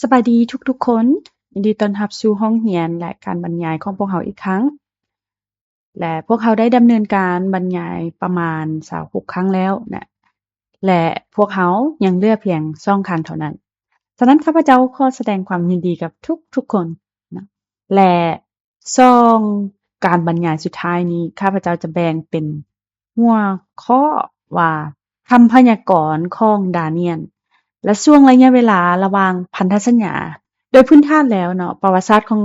ສະບາຍດີທຸກໆຄົນ, ຍິນດີຕ້ອນຮັບສູ່ຫ້ອງຮຽນ ແລະ ການບັນຍາຍຂອງພວກເຮົາອີກຄັ້ງ. ແລະ ພວກເຮົາໄດ້ດຳເນີນການບັນຍາຍປະມານຊາວຫົກຄັ້ງແລ້ວນະ ແລະ ພວກເຮົາຍັງເຫຼືອພຽງສອງຄັ້ງເທົ່ານັ້ນ. ສະນັ້ນ ຂ້າພະເຈົ້າຂໍສະແດງຄວາມຍິນດີກັບທຸກໆຄົນນະ ແລະ ຊ່ອງການບັນຍາຍສຸດທ້າຍນີ້ ຂ້າພະເຈົ້າຈະແບ່ງເປັນຫົວຂໍ້ວ່າ ຄຳພະຍາກອນຂອງດານຽນ ແລະ ຊ່ວງໄລຍະເວລາລະຫວ່າງພັນທະສັນຍາ. ໂດຍພື້ນຖານແລ້ວເນາະ, ປະຫວັດສາດຂອງ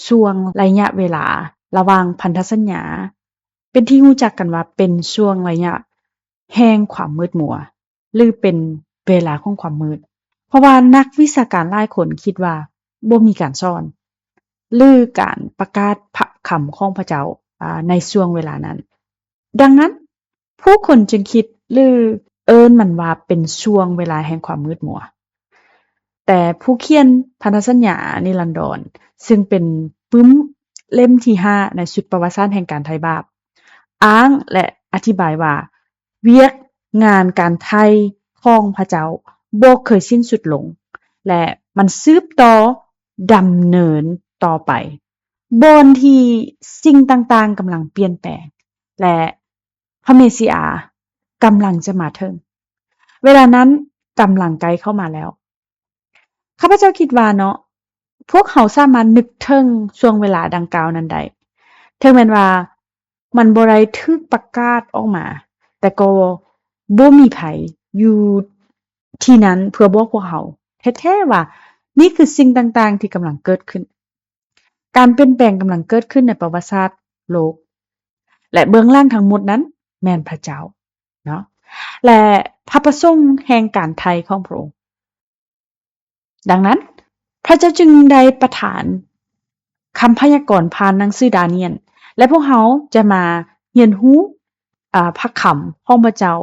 ຊ່ວງໄລຍະເວລາລະຫວ່າງພັນທະສັນຍາ ເປັນທີ່ຮູ້ຈັກກັນວ່າເປັນຊ່ວງໄລຍະແຫ່ງຄວາມມືດມົວ ຫຼື ເປັນເວລາຂອງຄວາມມືດ, ເພາະວ່ານັກວິຊາການຫຼາຍຄົນຄິດວ່າບໍ່ມີການສອນ ຫຼື ການປະກາດພະຄຳຂອງພະເຈົ້າ ອາ ໃນຊ່ວງເວລານັ້ນ. ດັ່ງນັ້ນ ຜູ້ຄົນຈຶ່ງຄິດ ຫຼື ເອີ້ນມັນວ່າເປັນຊ່ວງເວລາແຫ່ງຄວາມມືດມົວ. ແຕ່ຜູ້ຂຽນພັນທະສັນຍານິລັນດອນ ຊຶ່ງເປັນປຶ້ມເຫຼັ້ມທີຫ້າໃນຊຸດປະຫວັດສາດແຫ່ງການໄຖ່ບາບ ອ້າງ ແລະ ອະທິບາຍວ່າ ວຽກງານການໄຖ່ຂອງພະເຈົ້າບໍ່ເຄີຍສິ້ນສຸດລົງ ແລະ ມັນສືບຕໍ່ດຳເນີນຕໍ່ໄປ ບ່ອນທີ່ສິ່ງຕ່າງໆກຳລັງປ່ຽນແປງ ແລະ ພະເມຊິອາກຳລັງຈະມາເຖິງ. ເວລານັ້ນກຳລັງໃກ້ເຂົ້າມາແລ້ວ. ຂ້າພະເຈົ້າຄິດວ່າເນາະ, ພວກເຮົາສາມາດນຶກເຖິງຊ່ວງເວລາດັ່ງກ່າວນັ້ນໄດ້, ເຖິງແມ່ນວ່າມັນບໍ່ໄດ້ຖືກປະກາດອອກມາ, ແຕ່ກໍບໍ່ມີໃຜຢູ່ທີ່ນັ້ນເພື່ອບອກພວກເຮົາແທ້ໆວ່າ ນີ້ຄືສິ່ງຕ່າງໆທີ່ກຳລັງເກີດຂຶ້ນ. ການປ່ຽນແປງກຳລັງເກີດຂຶ້ນໃນປະຫວັດສາດໂລກ ແລະ ເບື້ອງຫຼັງທັງໝົດນັ້ນແມ່ນພະເຈົ້າເນາະ ແລະ ພະປະສົງແຫ່ງການໄຖ່ຂອງພະອົງ. ດັ່ງນັ້ນ ພະເຈົ້າຈຶ່ງໄດ້ປະທານຄຳພະຍາກອນຜ່ານໜັງສືດານຽນ ແລະ ພວກເຮົາຈະມາຮຽນຮູ້ ອາ ພະຄຳຂອງພະເຈົ້າ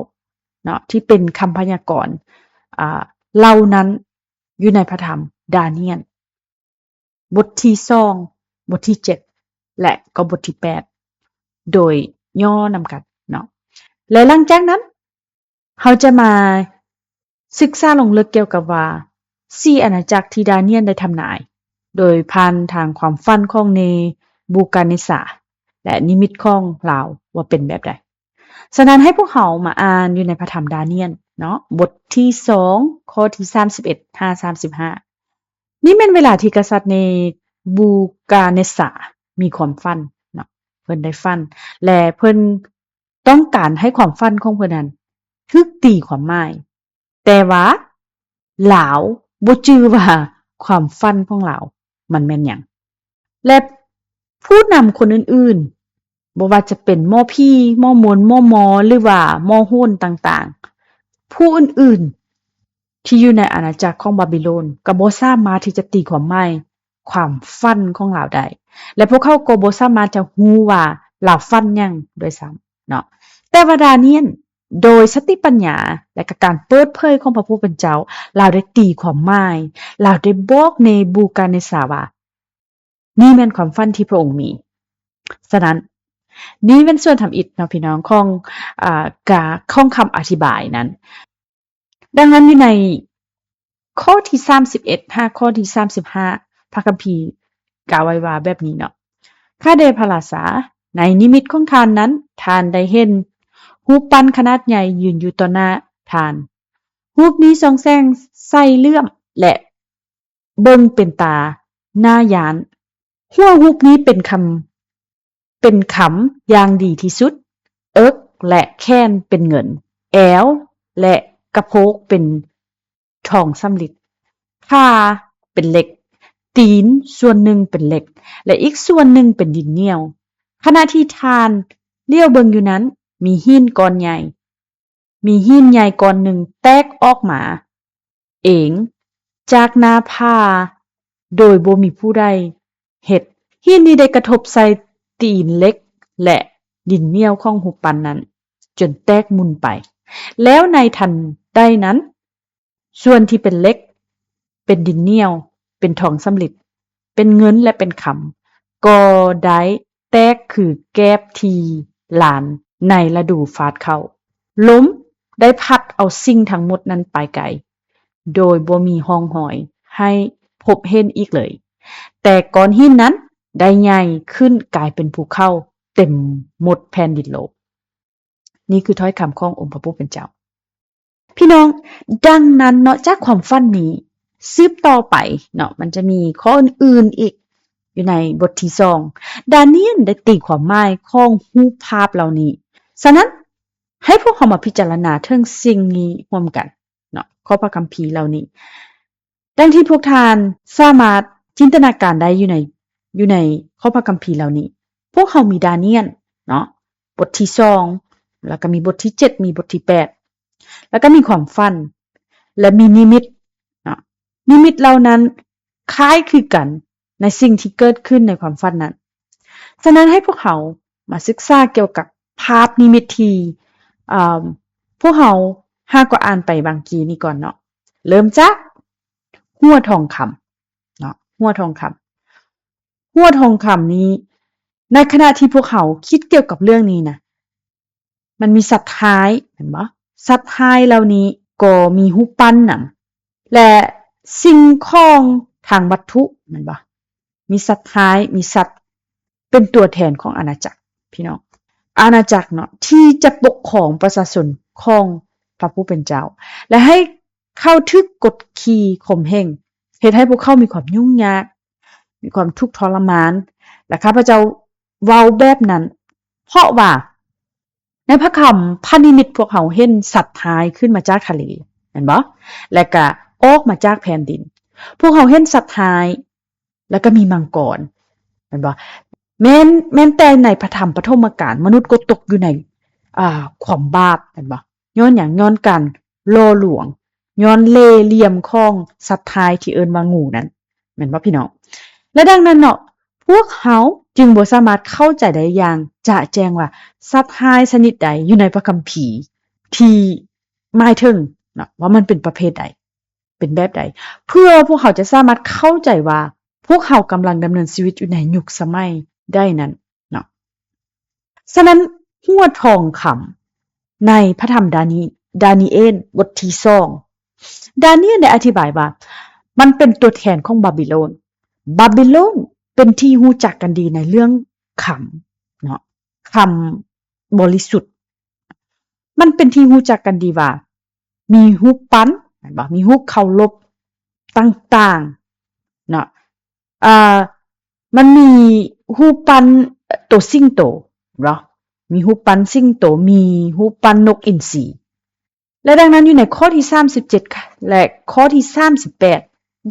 ເນາະ ທີ່ເປັນຄຳພະຍາກອນ ອາ ເຫຼົ່ານັ້ນຢູ່ໃນພະທຳດານຽນ ບົດທີສອງ, ບົດທີເຈັດ ແລະ ກໍບົດທີແປດ ໂດຍຫຍໍ້ນຳກັນເນາະ. ແລະ ຫຼັງຈາກນັ້ນ ເຮົາຈະມາສຶກສາລົງເລິກກ່ຽວກັບວ່າ ສີ່ອານາຈັກທີ່ດານຽນໄດ້ທຳນາຍ ໂດຍຜ່ານທາງຄວາມຝັນຂອງເນບູກາເນຊາ ແລະ ນິມິດຂອງລາວວ່າເປັນແບບໃດ. ສະນັ້ນ ໃຫ້ພວກເຮົາມາອ່ານຢູ່ໃນພະທຳດານຽນເນາະ, ບົດທີສອງ ຂໍ້ທີສາມສິບເອັດຫາສາມສິບຫ້າ. ນີ້ແມ່ນເວລາທີ່ກະສັດເນບູກາເນຊາມີຄວາມຝັນເນາະ, ເພິ່ນໄດ້ຝັນ ແລະ ເພິ່ນຕ້ອງການໃຫ້ຄວາມຝັນຂອງເພິ່ນນັ້ນຖືກຕີຄວາມໝາຍ. ແຕ່ວ່າລາວບໍ່ຈື່ວ່າຄວາມຝັນຂອງລາວມັນແມ່ນຫຍັງ ແລະ ຜູ້ນຳຄົນອື່ນໆ ບໍ່ວ່າຈະເປັນໝໍຜີ, ໝໍມົນ, ໝໍໝໍ ຫຼືວ່າໝໍໂຫນຕ່າງໆ, ຜູ້ອື່ນໆທີ່ຢູ່ໃນອານາຈັກຂອງບາບິໂລນ ກໍບໍ່ສາມາດທີ່ຈະຕີຄວາມໝາຍຄວາມຝັນຂອງລາວໄດ້ ແລະ ພວກເຂົາກໍບໍ່ສາມາດຈະຮູ້ວ່າລາວຝັນຫຍັງດ້ວຍຊ້ຳເນາະ. ແຕ່ວ່າດານຽນ ໂດຍສະຕິປັນຍາ ແລະ ກະການເປີດເຜີຍຂອງພະຜູ້ເປັນເຈົ້າ, ລາວໄດ້ຕີຄວາມໝາຍ, ລາວໄດ້ບອກເນບູກາເນຊາວ່າ ນີ້ແມ່ນຄວາມຝັນທີ່ພະອົງມີ. ສະນັ້ນ ນີ້ແມ່ນສ່ວນທຳອິດເນາະ ພີ່ນ້ອງ, ຂອງ ອາ ກາ ຂອງຄຳອະທິບາຍນັ້ນ. ດັ່ງນັ້ນ ຢູ່ໃນຂໍ້ທີສາມສິບເອັດຫາຂໍ້ທີສາມສິບຫ້າ ພະຄຳພີກ່າວໄວ້ວ່າແບບນີ້ເນາະ, ຂ້າແດ່ພະລາຊາ, ໃນນິມິດຂອງທ່ານນັ້ນ ທ່ານໄດ້ເຫັນຮູບປັ້ນຂະໜາດໃຫຍ່ຢືນຢູ່ຕໍ່ໜ້າທ່ານ. ຮູບນີ້ສ່ອງແສງໃສເຫຼື້ອມ ແລະ ເບິ່ງເປັນຕາໜ້າຢ້ານ. ຫົວຮູບນີ້ເປັນຄຳ ເປັນຄຳຢ່າງດີທີ່ສຸດ, ເອິກ ແລະ ແຂນເປັນເງິນ, ແອວ ແລະ ກະໂພກເປັນທອງສຳລິດ, ຂາເປັນເຫຼັກ, ຕີນສ່ວນໜຶ່ງເປັນເຫຼັກ ແລະ ອີກສ່ວນໜຶ່ງເປັນດິນໜຽວ. ຂະນະທີ່ທ່ານຫຼຽວເບິ່ງຢູ່ນັ້ນ, ມີຫີນກ້ອນໃຫຍ່ ມີຫີນໃຫຍ່ກ້ອນໜຶ່ງແຕກອອກມາເອງຈາກໜ້າຜາ ໂດຍບໍ່ມີຜູ້ໃດເຮັດ. ຫີນນີ້ໄດ້ກະທົບໃສ່ຕີນເຫຼັກ ແລະ ດິນໜຽວຂອງຮູບປັ້ນນັ້ນ ຈົນແຕກໝຸ່ນໄປ. ແລ້ວໃນທັນໃດນັ້ນ, ສ່ວນທີ່ເປັນເຫຼັກ, ເປັນດິນໜຽວ, ເປັນທອງສຳລິດ, ເປັນເງິນ ແລະ ເປັນຄຳ, ກໍໄດ້ແຕກຄືແກບທີ່ລານໃນລະດູຟາດເຂົ້າ. ລົມໄດ້ພັດເອົາສິ່ງທັງໝົດນັ້ນໄປໄກ ໂດຍບໍ່ມີຮ່ອງຮອຍ. ໃຫ້ພົບເຫັນອີກເລີຍ. ແຕ່ກ້ອນຫີນນັ້ນໄດ້ໃຫຍ່ຂຶ້ນກາຍເປັນພູເຂົາເຕັມໝົດແຜ່ນດິນໂລກ. ນີ້ຄືຖ້ອຍຄຳຂອງອົງພະຜູ້ເປັນເຈົ້າ. ພີ່ນ້ອງ, ດັ່ງນັ້ນເນາະ, ຈາກຄວາມຝັນນີ້ ສືບຕໍ່ໄປເນາະ, ມັນຈະມີຂໍ້ອື່ນໆອີກຢູ່ໃນບົດທີສອງ. ດານຽນໄດ້ຕີຄວາມໝາຍຂອງຮູບພາບເຫຼົ່ານີ້. ສະນັ້ນ, ໃຫ້ພວກເຮົາມາພິຈາລະນາເຖິງສິ່ງນີ້ຮ່ວມກັນເນາະ, ຂໍ້ພະຄຳພີເຫຼົ່ານີ້. ດັ່ງທີ່ພວກທ່ານສາມາດຈິນຕະນາການໄດ້ຢູ່ໃນ, ຢູ່ໃນຂໍ້ພະຄຳພີເຫຼົ່ານີ້, ພວກເຮົາມີດານຽນເນາະ, ບົດທີສອງ, ແລ້ວກໍມີບົດທີເຈັດ, ມີບົດທີແປດ, ແລ້ວກໍມີຄວາມຝັນ ແລະ ມີນິມິດເນາະ. ນິມິດເຫຼົ່ານັ້ນຄ້າຍຄືກັນໃນສິ່ງທີ່ເກີດຂຶ້ນໃນຄວາມຝັນນັ້ນ. ສະນັ້ນໃຫ້ພວກເຮົາມາສຶກສາກ່ຽວກັບພາບນິມິດທີ່, ເອີ່ມ, ພວກເຮົາຫາກໍອ່ານໄປບາງກີນີ້ກ່ອນເນາະ. ເລີ່ມຈາກຫົວທອງຄຳເນາະ, ຫົວທອງຄຳ. ຫົວທອງຄຳນີ້, ໃນຂະນະທີ່ພວກເຮົາຄິດກ່ຽວກັບເລື່ອງນີ້ນະ, ມັນມີສັດຮ້າຍ, ແມ່ນບໍ່? ສັດຮ້າຍເຫຼົ່ານີ້ກໍມີຮູບປັ້ນນຳ ແລະ ສິ່ງຂອງທາງວັດຖຸ, ແມ່ນບໍ່? ມີສັດຮ້າຍ, ມີສັດເປັນຕົວແທນຂອງອານາຈັກ, ພີ່ນ້ອງ, ອານາຈັກເນາະ ທີ່ຈະປົກຄອງປະຊາຊົນຂອງພະຜູ້ເປັນເຈົ້າ ແລະ ໃຫ້ເຂົາຖືກກົດຂີ່ຂົ່ມເຫງ, ເຮັດໃຫ້ພວກເຂົາມີຄວາມຫຍຸ້ງຍາກ, ມີຄວາມທຸກທໍລະມານ. ແລະ ຂ້າພະເຈົ້າເວົ້າແບບນັ້ນ ເພາະວ່າໃນພະຄຳພະນິມິດ ພວກເຮົາເຫັນສັດຮ້າຍຂຶ້ນມາຈາກທະເລ, ແມ່ນບໍ່? ແລະກະອອກມາຈາກແຜ່ນດິນ. ພວກເຮົາເຫັນສັດຮ້າຍ ແລ້ວກໍມີມັງກອນ, ແມ່ນບໍ່? ແມ່ນ, ແມ່ນແຕ່ໃນພະທຳປະຖົມມະການ, ມະນຸດກໍຕົກຢູ່ໃນ, ອ່າ, ຄວາມບາບ, ແມ່ນບໍ່? ຍ້ອນຫຍັງ? ຍ້ອນການຫຼໍ່ລວງ, ຍ້ອນເລ່ຫຼ່ຽມຂອງສັດຮ້າຍທີ່ເອີ້ນວ່າງູນັ້ນ, ແມ່ນບໍ່ພີ່ນ້ອງ? ແລະ ດັ່ງນັ້ນເນາະ, ພວກເຮົາຈຶ່ງບໍ່ສາມາດເຂົ້າໃຈໄດ້ຢ່າງຈະແຈ້ງວ່າ ສັດຮ້າຍຊະນິດໃດຢູ່ໃນພະຄຳພີທີ່ໝາຍເຖິງເນາະ ວ່າມັນເປັນປະເພດໃດ. ເປັນແບບໃດ ເພື່ອພວກເຮົາຈະສາມາດເຂົ້າໃຈວ່າພວກເຮົາກຳລັງດຳເນີນຊີວິດຢູ່ໃນຍຸກສະໄໝໃດນັ້ນເນາະ. ສະນັ້ນ ຫົວທອງຄຳໃນພະທຳດານີ, ດານີເອນ ບົດທີສອງ, ດານີເອນໄດ້ອະທິບາຍວ່າມັນເປັນຕົວແທນຂອງບາບິໂລນ. ບາບິໂລນເປັນທີ່ຮູ້ຈັກກັນດີໃນເລື່ອງຄຳເນາະ, ຄຳບໍລິສຸດ. ມັນເປັນທີ່ຮູ້ຈັກກັນດີວ່າ ມີຮູບປັ້ນ, ແມ່ນບໍ່? ມີຮູບເຄົາລົບຕ່າງໆເນາະ, ເອີ່, ມັນມີຮູບປັ້ນໂຕສິງໂຕເນາະ, ມີຮູບປັ້ນສິງໂຕ, ມີຮູບປັ້ນນົກອິນຊີ. ແລະ ດັ່ງນັ້ນ ຢູ່ໃນຂໍ້ທີສາມສິບເຈັດ ແລະ ຂໍ້ທີສາມສິບແປດ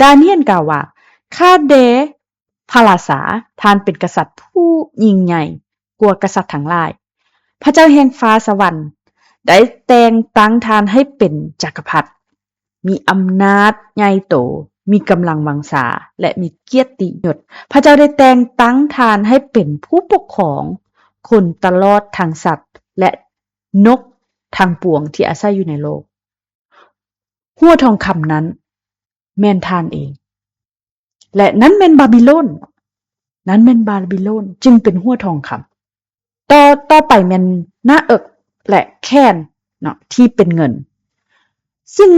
ດານຽນກ່າວວ່າ ຂ້າແດ່ ພະລາຊາ, ທ່ານເປັນກະສັດຜູ້ຍິ່ງໃຫຍ່ກວ່າກະສັດທັງຫຼາຍ. ພະເຈົ້າແຫ່ງຟ້າສະຫວັນໄດ້ແຕ່ງຕັ້ງທ່ານໃຫ້ເປັນຈັກກະພັດ, ມີອຳນາດໃຫຍ່ໂຕ, ມີກຳລັງວັງຊາ ແລະ ມີກຽດຕິຍົດ. ພະເຈົ້າໄດ້ແຕ່ງຕັ້ງທ່ານໃຫ້ເປັນຜູ້ປົກຄອງຄົນຕະຫຼອດທັງສັດ ແລະ ນົກທັງປວງທີ່ອາໄສຢູ່ໃນໂລກ. ຫົວທອງຄຳນັ້ນແມ່ນທ່ານເອງ ແລະ ນັ້ນແມ່ນບາບິໂລນ, ນັ້ນແມ່ນບາບິໂລນ ຈຶ່ງເປັນຫົວທອງຄຳ. ຕໍ່, ຕໍ່ໄປແມ່ນໜ້າເອິກ ແລະ ແຂນເນາະ ທີ່ເປັນເງິນ, ຊຶ່ງ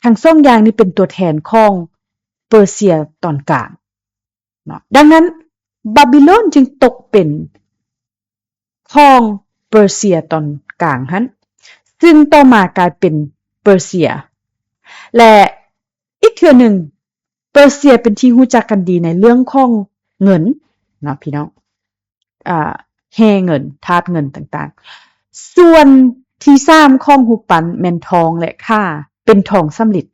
ທັງສອງຢ່າງນີ້ເປັນຕົວແທນຂອງເປີເຊຍຕອນກາງເນາະ. ດັ່ງນັ້ນ ບາບິໂລນຈຶ່ງຕົກເປັນ ຂອງເປີເຊຍຕອນກາງຫັ້ນ, ຊຶ່ງຕໍ່ມາກາຍເປັນເປີເຊຍ ແລະ ອີກເທື່ອໜຶ່ງ ເປີເຊຍເປັນທີ່ຮູ້ຈັກກັນດີໃນເລື່ອງຂອງເງິນເນາະ ພີ່ນ້ອງ, ອ່າ, ແຮ່ເງິນ, ທາດເງິນຕ່າງໆ. ສ່ວນທີສາມຂອງຮູບປັ້ນແມ່ນທອງ ແລະ ຂ້າເປັນທອງສຳລິດ,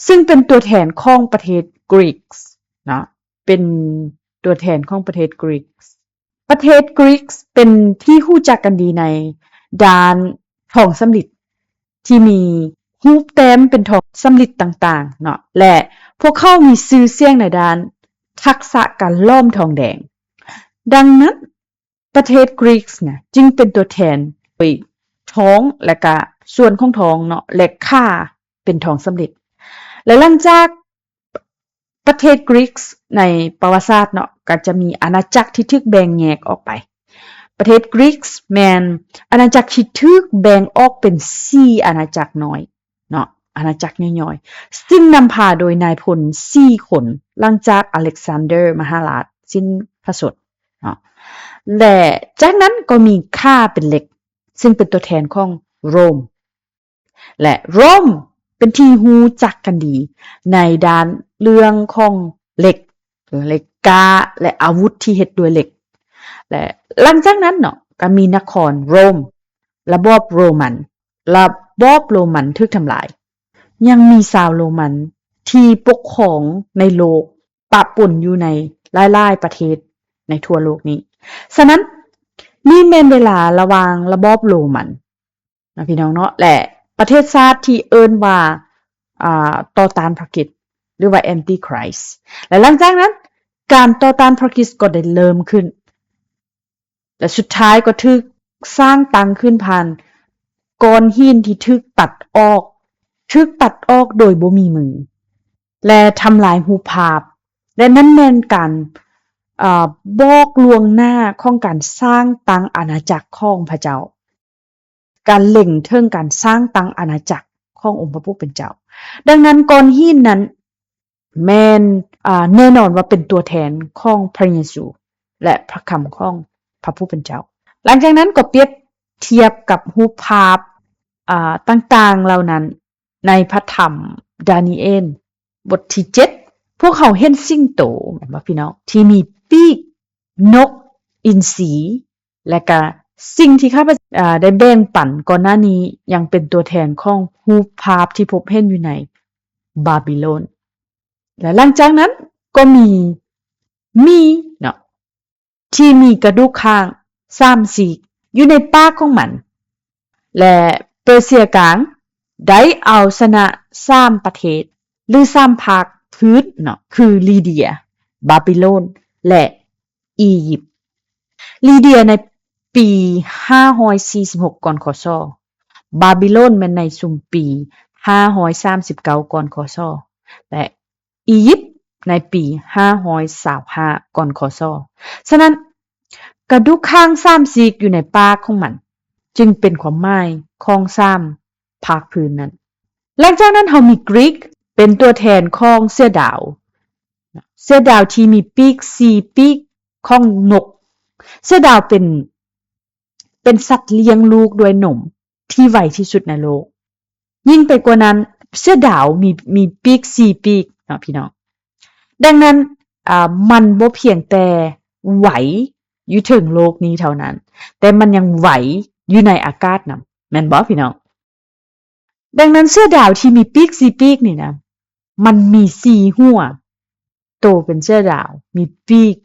ຊຶ່ງເປັນຕົວແທນຂອງປະເທດກຣີກເນາະ, ເປັນຕົວແທນຂອງປະເທດກຣີກ. ປະເທດກຣີກເປັນທີ່ຮູ້ຈັກກັນດີໃນດ້ານທອງສຳລິດ ທີ່ມີຮູບແຕ້ມເປັນທອງສຳລິດຕ່າງໆເນາະ ແລະ ພວກເຂົາມີຊື່ສຽງໃນດ້ານທັກສະການຫຼອມທອງແດງ. ດັ່ງນັ້ນ ປະເທດກຣີກນະ ຈຶ່ງເປັນຕົວແທນໂດຍທອງ ແລະ ກະສ່ວນຂອງທອງເນາະ ແລະ ຂ້າເປັນທອງສຳລິດ. ແລະ ຫຼັງຈາກ ປະເທດກຣີກໃນປະຫວັດສາດເນາະ ກໍຈະມີອານາຈັກທີ່ຖືກແບ່ງແຍກອອກໄປ. ປະເທດກຣີກແມ່ນອານາຈັກທີ່ຖືກແບ່ງອອກເປັນສີ່ອານາຈັກນ້ອຍເນາະ, ອານາຈັກຍ່ອຍໆ ຊຶ່ງນຳພາໂດຍນາຍພົນສີ່ຄົນ ຫຼັງຈາກອາເລັກຊານເດີມະຫາລາດສິ້ນພະຊົນເນາະ ແລະ ຈາກນັ້ນກໍມີຂ້າເປັນເຫຼັກ ຊຶ່ງເປັນຕົວແທນຂອງໂຣມ ແລະ ໂຣມເປັນທີ່ຮູ້ຈັກກັນດີໃນດ້ານເລື່ອງຂອງເຫຼັກ ເຫຼັກກ້າ ແລະ ອາວຸດທີ່ເຮັດດ້ວຍເຫຼັກ ແລະ ຫຼັງຈາກນັ້ນເນາະ ກໍມີນະຄອນໂຣມ ລະບອບໂຣມັນ ລະບອບໂຣມັນຖືກທຳລາຍ ຍັງມີຊາວໂຣມັນທີ່ປົກຄອງໃນໂລກປະປົນຢູ່ໃນຫຼາຍໆປະເທດໃນທົ່ວໂລກນີ້. ສະນັ້ນ ນີ້ແມ່ນເວລາລະຫວ່າງລະບອບໂຣມັນ ນະພີ່ນ້ອງເນາະ ແລະ ປະເທດຊາດທີ່ເອີ້ນວ່າ ອ່າ ຕໍ່ຕ້ານພຣະຄຣິດ ຫຼືວ່າ Antichrist ແລະ ຫຼັງຈາກນັ້ນ ການຕໍ່ຕ້ານພຣະຄຣິດກໍໄດ້ເລີ່ມຂຶ້ນ ແລະ ສຸດທ້າຍກໍຖືກສ້າງຕັ້ງຂຶ້ນຜ່ານກ້ອນຫີນທີ່ຖືກຕັດອອກ ຖືກຕັດອອກໂດຍບໍ່ມີມື ແລະ ທຳລາຍຮູບພາບ ແລະ ນັ້ນແມ່ນການ ເອີ ບອກລ່ວງໜ້າຂອງການສ້າງຕັ້ງອານາຈັກຂອງພະເຈົ້າ. ການເລັງເຖິງການສ້າງຕັ້ງອານາຈັກຂອງອົງພະຜູ້ເປັນເຈົ້າ. ດັ່ງນັ້ນ ກ້ອນຫີນນັ້ນແມ່ນ ອາ ແນ່ນອນວ່າເປັນຕົວແທນຂອງພະເຢຊູ ແລະ ພະຄຳຂອງພະຜູ້ເປັນເຈົ້າ. ຫຼັງຈາກນັ້ນກໍປຽບທຽບກັບຮູບພາບ ອາ ຕ່າງໆເຫຼົ່ານັ້ນ ໃນພະທຳດານີເອນ ບົດທີເຈັດ ພວກເຮົາເຫັນສິງໂຕ ແມ່ນບໍ່ພີ່ນ້ອງ ທີ່ມີປີກນົກອິນຊີ ແລະກະສິ່ງທີ່ຂ້າພະເຈົ້າ ເອີ ໄດ້ແບ່ງປັນກ່ອນໜ້ານີ້ ຍັງເປັນຕົວແທນຂອງຮູບພາບທີ່ພົບເຫັນຢູ່ໃນບາບິໂລນ ແລະ ຫຼັງຈາກນັ້ນກໍມີໝີເນາະ ທີ່ມີກະດູກຂ້າງສາມຊີກຢູ່ໃນປາກຂອງມັນ ແລະ ເປີເຊຍກາງໄດ້ເອົາຊະນະສາມປະເທດ ຫຼື ສາມພາກພື້ນເນາະ ຄື ລີເດຍ, ບາບິໂລນ ແລະ ອີຢິບ. ລີເດຍໃນປີຫ້າຮ້ອຍສີ່ສິບຫົກ ກ່ອນ ຄ.ສ. ບາບິໂລນແມ່ນໃນຊຸມປີຫ້າຮ້ອຍສາມສິບເກົ້າ ກ່ອນ ຄ.ສ. ແລະ ອີຢິບໃນປີຫ້າຮ້ອຍຊາວຫ້າ ກ່ອນ ຄ.ສ. ສະນັ້ນ ກະດູກຂ້າງສາມຊີກຢູ່ໃນປາກຂອງມັນ ຈຶ່ງເປັນຄວາມໝາຍຂອງສາມພາກພື້ນນັ້ນ. ຫຼັງຈາກນັ້ນເຮົາມີກຣີກ ເປັນຕົວແທນຂອງເສືອດາວ, ເສືອດາວທີ່ມີປີກສີ່ປີກຂອງນົກ. ເສືອດາວເປັນ ເປັນສັດລ້ຽງລູກດ້ວຍນົມທີ່ໄວທີ່ສຸດໃນໂລກ. ຍິ່ງໄປກວ່ານັ້ນ ເສືອດາວມີ ມີປີກສີ່ປີກເນາະພີ່ນ້ອງ. ດັ່ງນັ້ນ ອາ ມັນບໍ່ພຽງແຕ່ໄວຢູ່ເທິງໂລກນີ້ເທົ່ານັ້ນ, ແຕ່ມັນຍັງໄວຢູ່ໃນອາກາດນຳ, ແມ່ນບໍ່ພີ່ນ້ອງ? ດັ່ງນັ້ນ ເສືອດາວທີ່ມີປີກສີ່ປີກນີ້ນະ ມັນມີສີ່ຫົວ, ໂຕເປັນເສືອດາວ ມີປີກ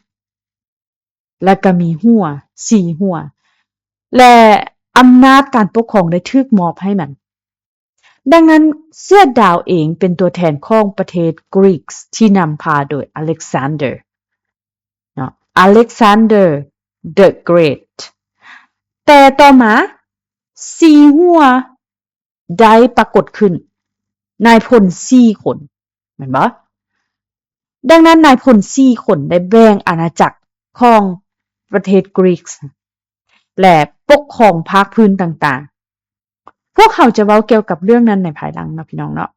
ແລະກະມີຫົວສີ່ຫົວ ແລະ ອຳນາດການປົກຄອງໄດ້ຖືກມອບໃຫ້ມັນ. ດັ່ງນັ້ນ ເສືອດາວເອງເປັນຕົວແທນຂອງປະເທດກຣີກທີ່ນຳພາໂດຍອາເລັກຊານເດີເນາະ, Alexander the Great. ແຕ່ຕໍ່ມາ ສີ່ຫົວ ໄດ້ປາກົດຂຶ້ນ, ນາຍພົນສີ່ຄົນ ແມ່ນບໍ່? ດັ່ງນັ້ນ ນາຍພົນສີ່ຄົນໄດ້ແບ່ງອານາຈັກຂອງປະເທດກຣີກ ແລະ ປົກຄອງພາກພື້ນຕ່າງໆ. ພວກເຮົາຈະເວົ້າກ່ຽວກັບເລື່ອງນັ້ນໃນພາຍຫຼັງເນາະ ພີ່ນ້ອງເນາະ.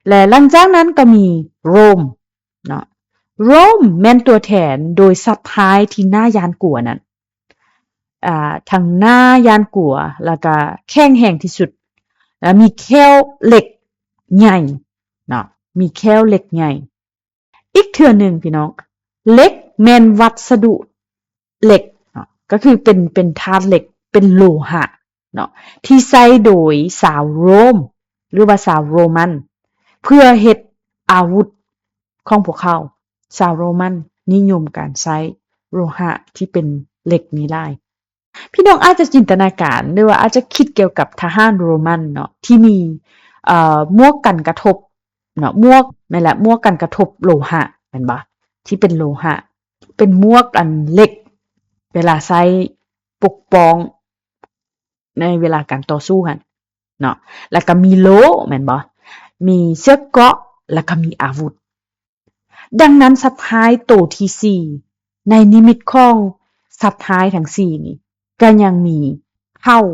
ແລະ ຫຼັງຈາກນັ້ນກໍມີໂຣມ ເນາະ. ໂຣມແມ່ນຕົວແທນໂດຍສັດຮ້າຍທີ່ໜ້າຢ້ານກົວນັ້ນ, ອາ, ທັງໜ້າຢ້ານກົວ ແລ້ວກະແຂງແຮງທີ່ສຸດ, ແລ້ວມີແຂ້ວເຫຼັກໃຫຍ່ເນາະ, ມີແຂ້ວເຫຼັກໃຫຍ່. ອີກເທື່ອໜຶ່ງ ພີ່ນ້ອງ, ເຫຼັກແມ່ນວັດສະດຸ ເຫຼັກເນາະ ກໍຄືເປັນ ເປັນທາດເຫຼັກ ເປັນໂລຫະເນາະ ທີ່ໃຊ້ໂດຍຊາວໂຣມ ຫຼືວ່າຊາວໂຣມັນ ເພື່ອເຮັດອາວຸດຂອງພວກເຂົາ. ຊາວໂຣມັນນິຍົມການໃຊ້ໂລຫະທີ່ເປັນເຫຼັກນີ້ຫຼາຍ. ພີ່ນ້ອງອາດຈະຈິນຕະນາການ ຫຼືວ່າອາດຈະຄິດກ່ຽວກັບທະຫານໂຣມັນເນາະ ທີ່ມີ ເອ່ອ ໝວກກັນກະທົບເນາະ, ໝວກ ແມ່ນລະ ໝວກກັນກະທົບໂລຫະ ແມ່ນບໍ່? ທີ່ເປັນໂລຫະ ເປັນໝວກອັນເຫຼັກ ເວລາໃຊ້ປົກປ້ອງໃນເວລາການຕໍ່ສູ້ຫັ້ນເນາະ, ແລ້ວກໍມີໂລ່ ແມ່ນບໍ່? ມີເຊືອກເກາະ ແລ້ວກໍມີອາວຸດ. ດັ່ງນັ້ນ ສັດຮ້າຍໂຕທີສີ່ ໃນນິມິດຂອງສັດຮ້າຍທັງສີ່ນີ້ ກໍຍັງມີເຄົ້າ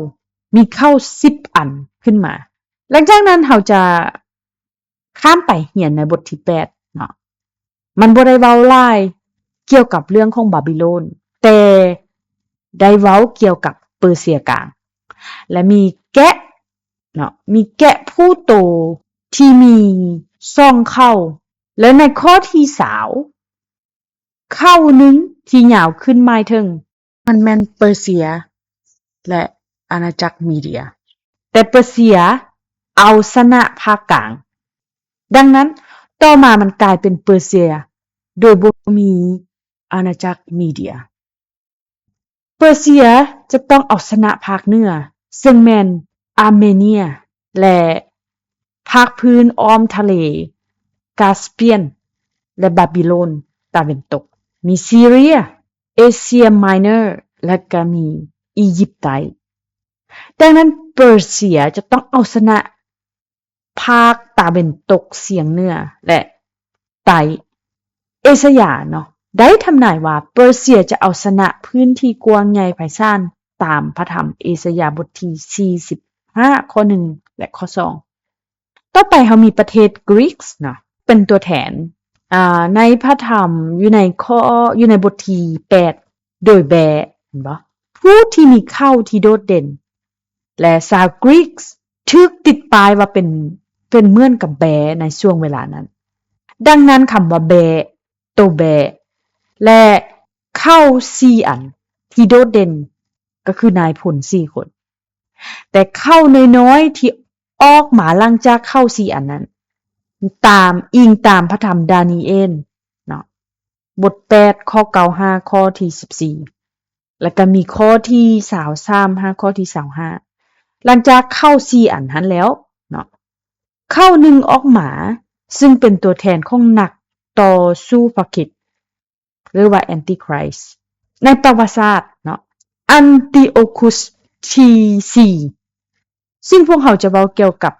ມີເຄົ້າສິບອັນຂຶ້ນມາ ຫຼັງຈາກນັ້ນເຮົາຈະຂ້າມໄປຮຽນໃນບົດທີແປດເນາະ. ມັນບໍ່ໄດ້ເວົ້າຫຼາຍກ່ຽວກັບເລື່ອງຂອງບາບິໂລນ, ແຕ່ໄດ້ເວົ້າກ່ຽວກັບເປີເຊຍກາງ ແລະ ມີແກະເນາະ, ມີແກະຜູ້ໂຕທີ່ມີສອງເຄົ້າ. ແລະ ໃນຂໍ້ທີຊາວ ເຄົ້າໜຶ່ງທີ່ຍາວຂຶ້ນໝາຍເຖິງ ມັນແມ່ນເປີເຊຍ ແລະ ອານາຈັກມີເດຍ, ແຕ່ເປີເຊຍເອົາຊະນະພາກກາງ. ດັ່ງນັ້ນ, ຕໍ່ມາມັນກາຍເປັນເປີເຊຍໂດຍບໍ່ມີອານາຈັກມີເດຍ. ເປີເຊຍຈະຕ້ອງເອົາຊະນະພາກເໜືອ, ເຊິ່ງແມ່ນອາເມເນຍ ແລະ ພາກພື້ນອ້ອມທະເລກາສປຽນ ແລະ ບາບິໂລນຕາເວັນຕົກ, ມີຊີເຣຍ, ເອເຊຍມາຍເນີ ແລະ ກໍມີອີຢິບໃຕ້. ດັ່ງນັ້ນ, ເປີເຊຍຈະຕ້ອງເອົາຊະນະພາກຕາເວັນຕົກສຽງເໜືອ ແລະ ໃຕ້. ເອຊາຍາເນາະ ໄດ້ທຳນາຍວ່າເປີເຊຍຈະເອົາຊະນະພື້ນທີ່ກວ້າງໃຫຍ່ໄພສານ ຕາມພະທຳເອຊາຍາບົດທີສີ່ສິບຫ້າ ຂໍ້ໜຶ່ງ ແລະ ຂໍ້ສອງ. ຕໍ່ໄປເຮົາມີປະເທດກຣີກເນາະ ເປັນຕົວແທນ ອ່າ ໃນພະທຳຢູ່ໃນຂໍ້ ຢູ່ໃນບົດທີແປດ ໂດຍແບະ ເຫັນບໍ່? ຜູ້ທີ່ມີເຄົ້າທີ່ໂດດເດັ່ນ ແລະ ຊາວກຣີກຖືກຕິດປ້າຍວ່າເປັນ ເປັນເໝືອນກັບແບະໃນຊ່ວງເວລານັ້ນ. ດັ່ງນັ້ນ ຄຳວ່າແບະ ໂຕແບະ ແລະ ເຄົ້າສີ່ອັນທີ່ໂດດເດັ່ນ ກໍຄືນາຍພົນສີ່ຄົນ. ແຕ່ເຄົ້ານ້ອຍໆທີ່ອອກມາຫຼັງຈາກເຄົ້າສີ່ອັນນັ້ນ ຕາມ ອີງຕາມພະທຳດານີເອນເນາະ ບົດແປດ ຂໍ້ເກົ້າຫ້າ ຂໍ້ທີສິບສີ່ ແລ້ວກໍມີຂໍ້ທີຊາວສາມຫາຂໍ້ທີຊາວຫ້າ. ຫຼັງຈາກເຄົ້າສີ່ອັນຫັ້ນແລ້ວເນາະ ເຄົ້າໜຶ່ງອອກມາ ຊຶ່ງເປັນຕົວແທນຂອງນັກຕໍ່ສູ້ພະຄຣິດ ຫຼືວ່າແອນຕິຄຣິສ ໃນປະຫວັດສາດເນາະ ອັນຕິໂອຄຸສທີສີ່ ຊຶ່ງພວກເຮົາຈະເວົ້າກ່ຽວກັບ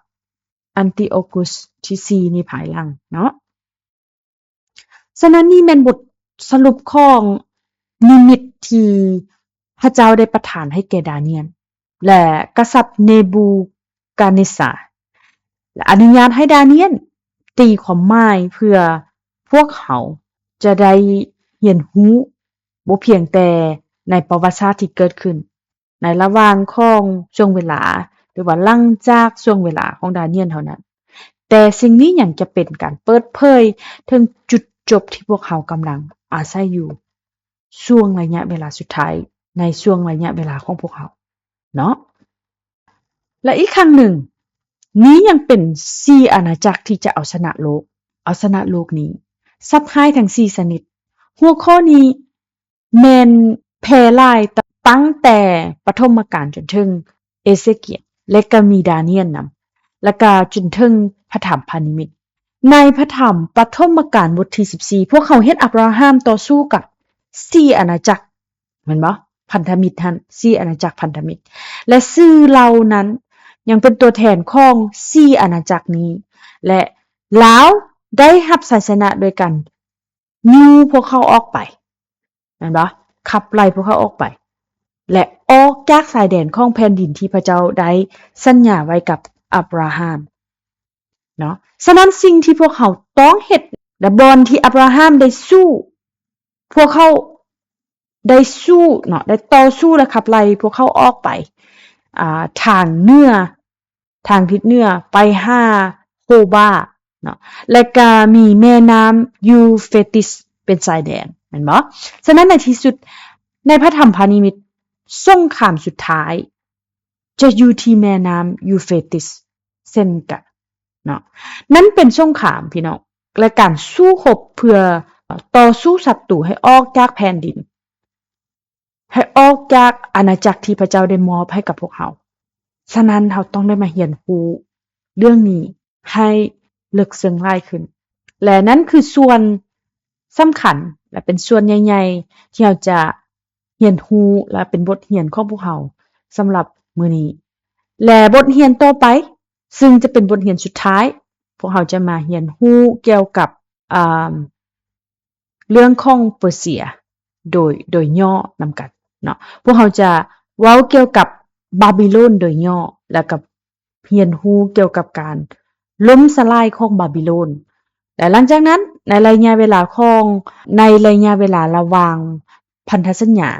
ອັນຕິໂອຄຸສທີສີ່ນີ້ພາຍຫຼັງເນາະ. ສະນັ້ນ ນີ້ແມ່ນບົດສະຫຼຸບຂອງນິມິດທີ່ພະເຈົ້າໄດ້ປະທານໃຫ້ແກ່ດານຽນ ແລະ ກະສັດເນບູກາເນຊາ ແລະ ອະນຸຍາດໃຫ້ດານຽນຕີຄວາມໝາຍ ເພື່ອພວກເຮົາຈະໄດ້ຮຽນຮູ້ ບໍ່ພຽງແຕ່ໃນປະຫວັດສາດທີ່ເກີດຂຶ້ນໃນລະຫວ່າງຂອງຊ່ວງເວລາ ຫຼືວ່າຫຼັງຈາກຊ່ວງເວລາຂອງດານຽນເທົ່ານັ້ນ, ແຕ່ສິ່ງນີ້ຍັງຈະເປັນການເປີດເຜີຍເຖິງຈຸດຈົບທີ່ພວກເຮົາກຳລັງອາໄສຢູ່ ຊ່ວງໄລຍະເວລາສຸດທ້າຍ ໃນຊ່ວງໄລຍະເວລາຂອງພວກເຮົາເນາະ. ແລະ ອີກຄັ້ງໜຶ່ງ, ນີ້ຍັງເປັນສີ່ອານາຈັກທີ່ຈະເອົາຊະນະໂລກ, ເອົາຊະນະໂລກນີ້ ສັດຮ້າຍທັງສີ່ຊະນິດ. ຫົວຂໍ້ນີ້ແມ່ນແຜ່ຫຼາຍຕັ້ງແຕ່ປະຖົມມະການຈົນເຖິງເອເສກຽນ ແລະ ກໍມີດານຽນນຳ, ແລະ ກໍຈົນເຖິງພະທຳພະນິມິດ. ໃນພະທຳປະຖົມມະການບົດທີສິບສີ່ ພວກເຮົາເຫັນອາບຣາຮາມຕໍ່ສູ້ກັບສີ່ອານາຈັກ ແມ່ນບໍ່? ພັນທະມິດຫັ້ນ ສີ່ອານາຈັກພັນທະມິດ ແລະ ສື່ເຫຼົ່ານັ້ນຍັງເປັນຕົວແທນຂອງສີ່ອານາຈັກນີ້ ແລະ ລາວໄດ້ຮັບໄຊຊະນະໂດຍການຍູ້ພວກເຂົາອອກໄປ ແມ່ນບໍ່? ຂັບໄລ່ພວກເຂົາອອກໄປ ແລະ ອອກຈາກຊາຍແດນຂອງແຜ່ນດິນທີ່ພະເຈົ້າໄດ້ສັນຍາໄວ້ກັບອາບຣາຮາມເນາະ. ສະນັ້ນ ສິ່ງທີ່ພວກເຮົາຕ້ອງເຮັດ ແລະ ບ່ອນທີ່ອາບຣາຮາມໄດ້ສູ້ ພວກເຂົາໄດ້ສູ້ເນາະ ໄດ້ຕໍ່ສູ້ ແລະ ຂັບໄລ່ພວກເຂົາອອກໄປ ອ່າ ທາງເໜືອ ທາງທິດເໜືອໄປຫາໂຮບາເນາະ ແລະ ກະມີແມ່ນ້ຳຢູເຟຣຕິສເປັນຊາຍແດນ ແມ່ນບໍ່? ສະນັ້ນ ໃນທີ່ສຸດ ໃນພະທຳພະນິມິດ ສົງຄາມສຸດທ້າຍຈະຢູ່ທີ່ແມ່ນ້ຳຢູເຟຣຕິສເຊັ່ນກັນເນາະ. ນັ້ນເປັນສົງຄາມ ພີ່ນ້ອງ ແລະ ການສູ້ຮົບເພື່ອຕໍ່ສູ້ສັດຕູໃຫ້ອອກຈາກແຜ່ນດິນ ໃຫ້ອອກຈາກອານາຈັກທີ່ພະເຈົ້າໄດ້ມອບໃຫ້ກັບພວກເຮົາ. ສະນັ້ນ ເຮົາຕ້ອງໄດ້ມາຮຽນຮູ້ເລື່ອງນີ້ໃຫ້ເລິກເຊິ່ງຫຼາຍຂຶ້ນ ແລະ ນັ້ນຄືສ່ວນສຳຄັນ ແລະ ເປັນສ່ວນໃຫຍ່ໆ ທີ່ເຮົາຈະຮຽນຮູ້ ແລະ ເປັນບົດຮຽນຂອງພວກເຮົາສຳລັບມື້ນີ້ ແລະ ບົດຮຽນຕໍ່ໄປ ຊຶ່ງຈະເປັນບົດຮຽນສຸດທ້າຍ ພວກເຮົາຈະມາຮຽນຮູ້ກ່ຽວກັບ ອ່າ ເລື່ອງຂອງເປີເຊຍໂດຍ ໂດຍຫຍໍ້ນຳກັນເນາະ. ພວກເຮົາຈະເວົ້າກ່ຽວກັບບາບິໂລນໂດຍຫຍໍ້ ແລ້ວກໍ ຮຽນຮູ້ກ່ຽວກັບການລົ້ມສະຫຼາຍຂອງບາບິໂລນ. ແລະ ຫຼັງຈາກນັ້ນ, ໃນໄລຍະເວລາຂອງ, ໃນໄລຍະເວລາລະຫວ່າງພັນທະສັນຍາ,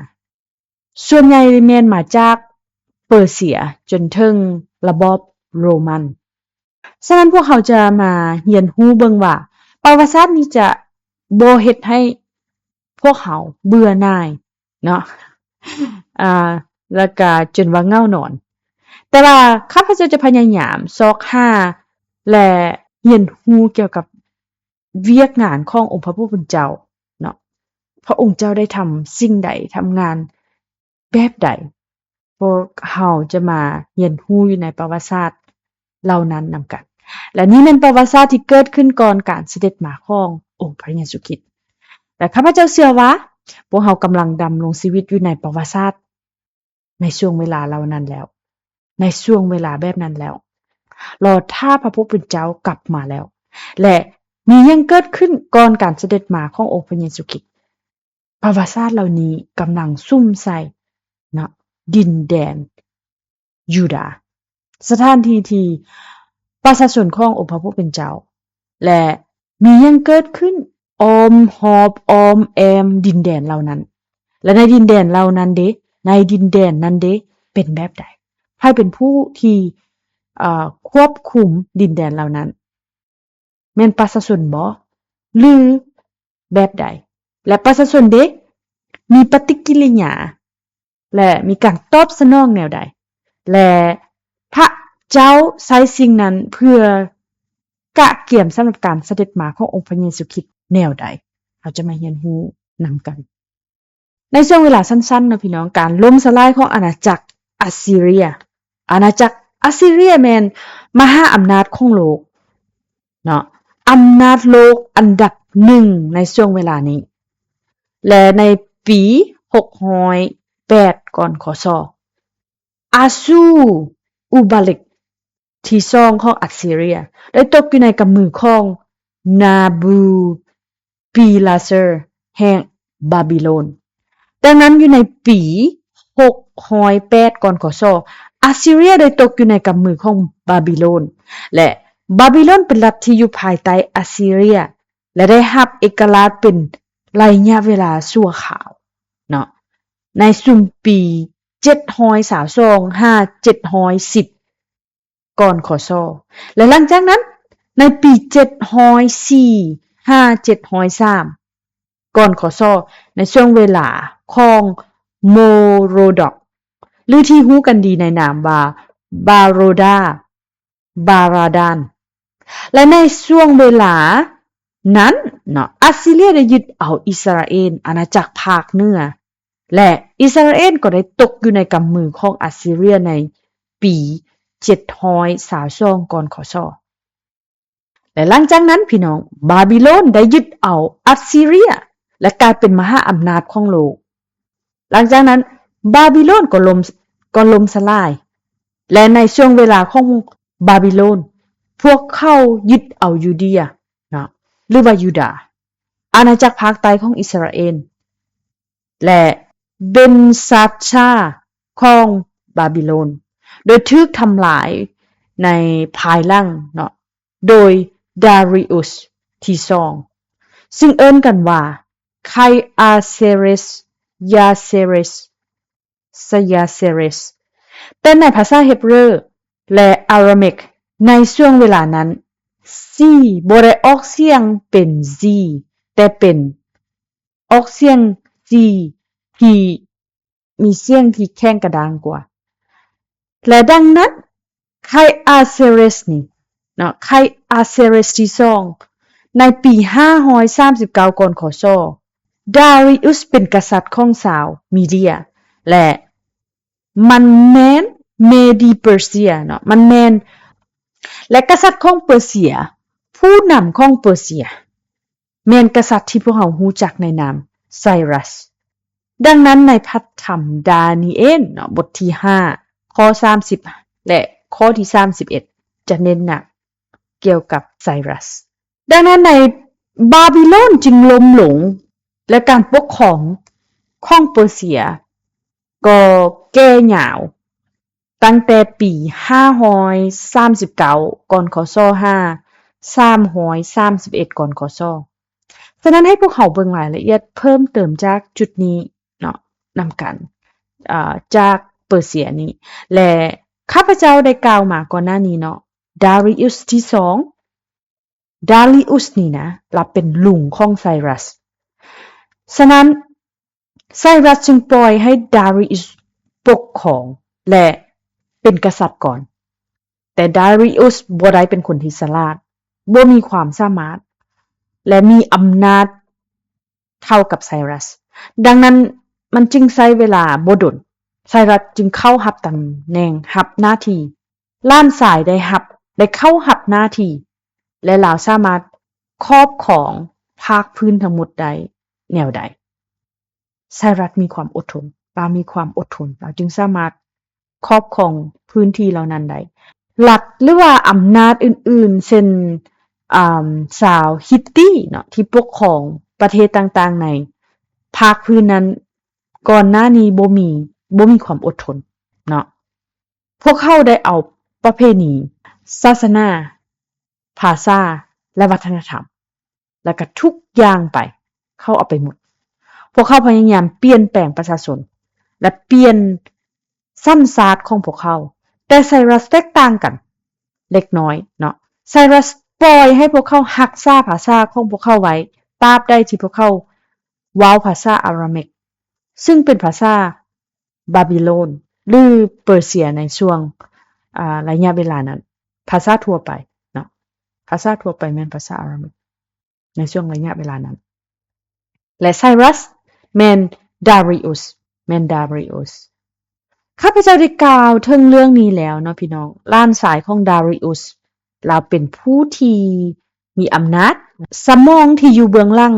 ສ່ວນໃຫຍ່ແມ່ນມາຈາກເປີເຊຍຈົນເຖິງລະບອບໂຣມັນ. ສະນັ້ນ, ພວກເຮົາຈະມາຮຽນຮູ້ເບິ່ງວ່າ ປະຫວັດສາດນີ້ຈະບໍ່ເຮັດໃຫ້ພວກເຮົາເບື່ອໜ່າຍເນາະ, ອາ, ແລ້ວກະຈົນວ່າເຫງົາໜອນ. ແຕ່ວ່າຂ້າພະເຈົ້າຈະພະຍາຍາມຊອກຫາ ແລະ ຮຽນຮູ້ກ່ຽວກັບວຽກງານຂອງອົງພະຜູ້ເປັນເຈົ້າເນາະ, ພະອົງເຈົ້າໄດ້ທຳສິ່ງໃດ, ທຳງານ ແບບໃດ? ພວກເຮົາຈະມາຮຽນຮູ້ຢູ່ໃນປະຫວັດສາດເຫຼົ່ານັ້ນນຳກັນ. ແລະ ນີ້ແມ່ນປະຫວັດສາດທີ່ເກີດຂຶ້ນກ່ອນການສະເດັດມາຂອງອົງພະເຢຊູຄຣິດ. ແລະ ຂ້າພະເຈົ້າເຊື່ອວ່າ ພວກເຮົາກຳລັງດຳລົງຊີວິດຢູ່ໃນປະຫວັດສາດໃນຊ່ວງເວລາເຫຼົ່ານັ້ນແລ້ວ, ໃນຊ່ວງເວລາແບບນັ້ນແລ້ວ, ລໍຖ້າພະຜູ້ເປັນເຈົ້າກັບມາແລ້ວ. ແລະ ມີຫຍັງເກີດຂຶ້ນກ່ອນການສະເດັດມາຂອງອົງພະເຢຊູຄຣິດ? ປະຫວັດສາດເຫຼົ່ານີ້ກຳລັງສຸມໃສ່ເນາະ ດິນແດນຢູດາ, ສະຖານທີ່ທີ່ປະຊາຊົນຂອງອົງພະຜູ້ເປັນເຈົ້າ ແລະ ມີຫຍັງເກີດຂຶ້ນອ້ອມຮອບອ້ອມແອ້ມດິນແດນເຫຼົ່ານັ້ນ. ແລະ ໃນດິນແດນເຫຼົ່ານັ້ນເດ, ໃນດິນແດນນັ້ນເດ ເປັນແບບໃດ? ໃຜເປັນຜູ້ທີ່, ເອີ, ຄວບຄຸມດິນແດນເຫຼົ່ານັ້ນ? ແມ່ນປະຊາຊົນບໍ ຫຼື ແບບໃດ? ແລະ ປະຊາຊົນເດ ມີປະຕິກິລິຍາ ແລະ ມີການຕອບສະໜອງແນວໃດ? ແລະ ພະເຈົ້າໃຊ້ສິ່ງນັ້ນເພື່ອກະກຽມສຳລັບການສະເດັດມາຂອງອົງພະເຢຊູຄຣິດແນວໃດ? ເຮົາຈະມາຮຽນຮູ້ນຳກັນ. ໃນຊ່ວງເວລາສັ້ນໆເນາະພີ່ນ້ອງ, ການລົ້ມສະຫຼາຍຂອງອານາຈັກອັດຊີເຣຍ. ອານາຈັກອັດຊີເຣຍແມ່ນມະຫາອຳນາດຂອງໂລກເນາະ, ອຳນາດໂລກອັນດັບໜຶ່ງໃນຊ່ວງເວລານີ້. ແລະ ໃນປີຫົກຮ້ອຍແປດ ກ່ອນ ຄ.ສ. ອາຊູ ອຸບາລິກທີສອງຂອງອັດຊີເຣຍ ໄດ້ຕົກຢູ່ໃນກຳມືຂອງນາບູປີລາເຊີແຫ່ງບາບິໂລນ. ດັ່ງນັ້ນ, ຢູ່ໃນປີຫົກຮ້ອຍແປດ ກ່ອນ ຄ.ສ. ອັດຊີເຣຍໄດ້ຕົກຢູ່ໃນກຳມືຂອງບາບິໂລນ ແລະ ບາບິໂລນເປັນລັດທີ່ຢູ່ພາຍໃຕ້ອັດຊີເຣຍ ແລະ ໄດ້ຮັບເອກະລາດເປັນໄລຍະເວລາຊົ່ວຄາວເນາະ ໃນຊຸມປີເຈັດຮ້ອຍຊາວສອງ ຫາ ເຈັດຮ້ອຍສິບ ກ່ອນ ຄ.ສ. ແລະ ຫຼັງຈາກນັ້ນ ໃນປີເຈັດຮ້ອຍສີ່ ຫາ ເຈັດຮ້ອຍສາມ ກ່ອນ ຄ.ສ. ໃນຊ່ວງເວລາຂອງໂມໂຣດັອກ ຫຼື ທີ່ຮູ້ກັນດີໃນນາມວ່າ ບາໂຣດາ ບາຣາດານ ແລະ ໃນຊ່ວງເວລານັ້ນເນາະ ອັດຊີເຣຍໄດ້ຍຶດເອົາອິດສະຣາເອນ ອານາຈັກພາກເໜືອ ແລະ ອິດສະຣາເອນກໍໄດ້ຕົກຢູ່ໃນກຳມືຂອງອັດຊີເຣຍໃນປີເຈັດຮ້ອຍຊາວສອງ ກ່ອນ ຄ.ສ. ແລະ ຫຼັງຈາກນັ້ນ ພີ່ນ້ອງ, ບາບິໂລນໄດ້ຍຶດເອົາອັດຊີເຣຍ ແລະ ກາຍເປັນມະຫາອຳນາດຂອງໂລກ. ຫຼັງຈາກນັ້ນ ບາບິໂລນກໍລົ້ມ, ກໍລົ້ມສະຫຼາຍ ແລະ ໃນຊ່ວງເວລາຂອງບາບິໂລນ, ພວກເຂົາຍຶດເອົາຢູເດຍເນາະ ຫຼືວ່າຢູດາ, ອານາຈັກພາກໃຕ້ຂອງອິດສະຣາເອນ ແລະ ເບນຊາຊາຂອງບາບິໂລນ ໂດຍຖືກທຳລາຍໃນພາຍຫຼັງເນາະ ໂດຍດາຣີອຸສທີສອງ ຊຶ່ງເອີ້ນກັນວ່າ ໄຄອາເຊເຣສ ຢາເຊເຣສ ຊະຢາເຊເຣສ. ແຕ່ໃນພາສາເຮັບເຣີ ແລະ ອາຣາມິກ ໃນຊ່ວງເວລານັ້ນ ຊີ ບໍ່ໄດ້ອອກສຽງເປັນ ຊີ ແຕ່ເປັນ ອອກສຽງ ຈີ ທີ່ມີສຽງທີ່ແຂງກະດ້າງກວ່າ. ແລະ ດັ່ງນັ້ນ ໄຄອາເຊເຣສນີ້ເນາະ, ໄຄອາເຊເຣສທີສອງ ໃນປີຫ້າຮ້ອຍສາມສິບເກົ້າ ກ່ອນ ຄ.ສ. ດາຣີອຸສເປັນກະສັດຂອງຊາວມີເດຍ ແລະ ມັນແມ່ນເມດີເປີເຊຍເນາະ, ມັນແມ່ນ ແລະ ກະສັດຂອງເປີເຊຍ, ຜູ້ນຳຂອງເປີເຊຍ ແມ່ນກະສັດທີ່ພວກເຮົາຮູ້ຈັກໃນນາມໄຊຣັສ. ດັ່ງນັ້ນ ໃນພະທຳດານີເອນເນາະ ບົດທີຫ້າ ຂໍ້ສາມສິບ ແລະ ຂໍ້ທີສາມສິບເອັດ ຈະເນັ້ນໜັກກ່ຽວກັບໄຊຣັສ. ດັ່ງນັ້ນ ໃນບາບິໂລນຈຶ່ງລົ້ມລົງ ແລະ ການປົກຄອງຂອງເປີເຊຍກໍແກ່ຍາວ ຕັ້ງແຕ່ປີຫ້າຮ້ອຍສາມສິບເກົ້າ ກ່ອນ ຄ.ສ. ຫາ ສາມຮ້ອຍສາມສິບເອັດ ກ່ອນ ຄ.ສ. ສະນັ້ນໃຫ້ພວກເຮົາເບິ່ງລາຍລະອຽດເພີ່ມເຕີມຈາກຈຸດນີ້ເນາະ ນຳກັນ ເອີ ຈາກເປີເຊຍນີ້ ແລະ ຂ້າພະເຈົ້າໄດ້ກ່າວມາກ່ອນໜ້ານີ້ເນາະ ດາຣີອຸສທີສອງ ດາຣີອຸສນີ້ນະ ລາວເປັນລຸງຂອງໄຊຣັສ. ສະນັ້ນ ໄຊຣັສຈຶ່ງປ່ອຍໃຫ້ດາຣີອຸສປົກຄອງ ແລະ ເປັນກະສັດກ່ອນ. ແຕ່ດາຣີອຸສບໍ່ໄດ້ເປັນຄົນທີ່ສະຫຼາດ, ບໍ່ມີຄວາມສາມາດ ແລະ ມີອຳນາດເທົ່າກັບໄຊຣັສ. ດັ່ງນັ້ນ ມັນຈຶ່ງໃຊ້ເວລາບໍ່ດົນ, ໄຊຣັສຈຶ່ງເຂົ້າຮັບຕຳແໜ່ງ, ຮັບໜ້າທີ່. ຫຼານຊາຍໄດ້ຮັບ, ໄດ້ເຂົ້າຮັບໜ້າທີ່ ແລະ ລາວສາມາດຄອບຄອງພາກພື້ນທັງໝົດໄດ້ແນວໃດ? ໄຊຣັສມີຄວາມອົດທົນ, ລາວມີຄວາມອົດທົນ, ລາວຈຶ່ງສາມາດຄອບຄອງພື້ນທີ່ເຫຼົ່ານັ້ນໄດ້. ລັດ ຫຼືວ່າອຳນາດອື່ນໆ ເຊັ່ນ ອາ ຊາວຮິດຕີເນາະ ທີ່ປົກຄອງປະເທດຕ່າງໆໃນພາກພື້ນນັ້ນ ກ່ອນໜ້ານີ້ບໍ່ມີ, ບໍ່ມີຄວາມອົດທົນເນາະ. ພວກເຂົາໄດ້ເອົາປະເພນີ, ສາສະໜາ, ພາສາ ແລະ ວັດທະນະທຳ ແລະ ກະທຸກຢ່າງໄປ, ເຂົາເອົາໄປໝົດ. ພວກເຂົາພະຍາຍາມປ່ຽນແປງປະຊາຊົນ ແລະ ປ່ຽນສັນຊາດຂອງພວກເຂົາ, ແຕ່ໄຊຣັສແຕກຕ່າງກັນເລັກນ້ອຍເນາະ. ໄຊຣັສປ່ອຍໃຫ້ພວກເຂົາຮັກສາພາສາຂອງພວກເຂົາໄວ້, ຕາບໃດທີ່ພວກເຂົາເວົ້າພາສາອາຣາມິກ, ຊຶ່ງເປັນພາສາ ບາບິໂລນ ຫຼື ເປີເຊຍໃນຊ່ວງ ອາ ໄລຍະເວລານັ້ນ, ພາສາທົ່ວໄປເນາະ, ພາສາທົ່ວໄປແມ່ນພາສາອາຣາມິກໃນຊ່ວງໄລຍະເວລານັ້ນ. ແລະ ໄຊຣັສແມ່ນດາຣີອຸສ, ແມ່ນດາຣີອຸສ. ຂ້າພະເຈົ້າໄດ້ກ່າວເຖິງເລື່ອງນີ້ແລ້ວເນາະພີ່ນ້ອງ, ຫຼານຊາຍຂອງດາຣີອຸສ ລາວເປັນຜູ້ທີ່ມີອຳນາດ, ສະໝອງທີ່ຢູ່ເບື້ອງຫຼັງ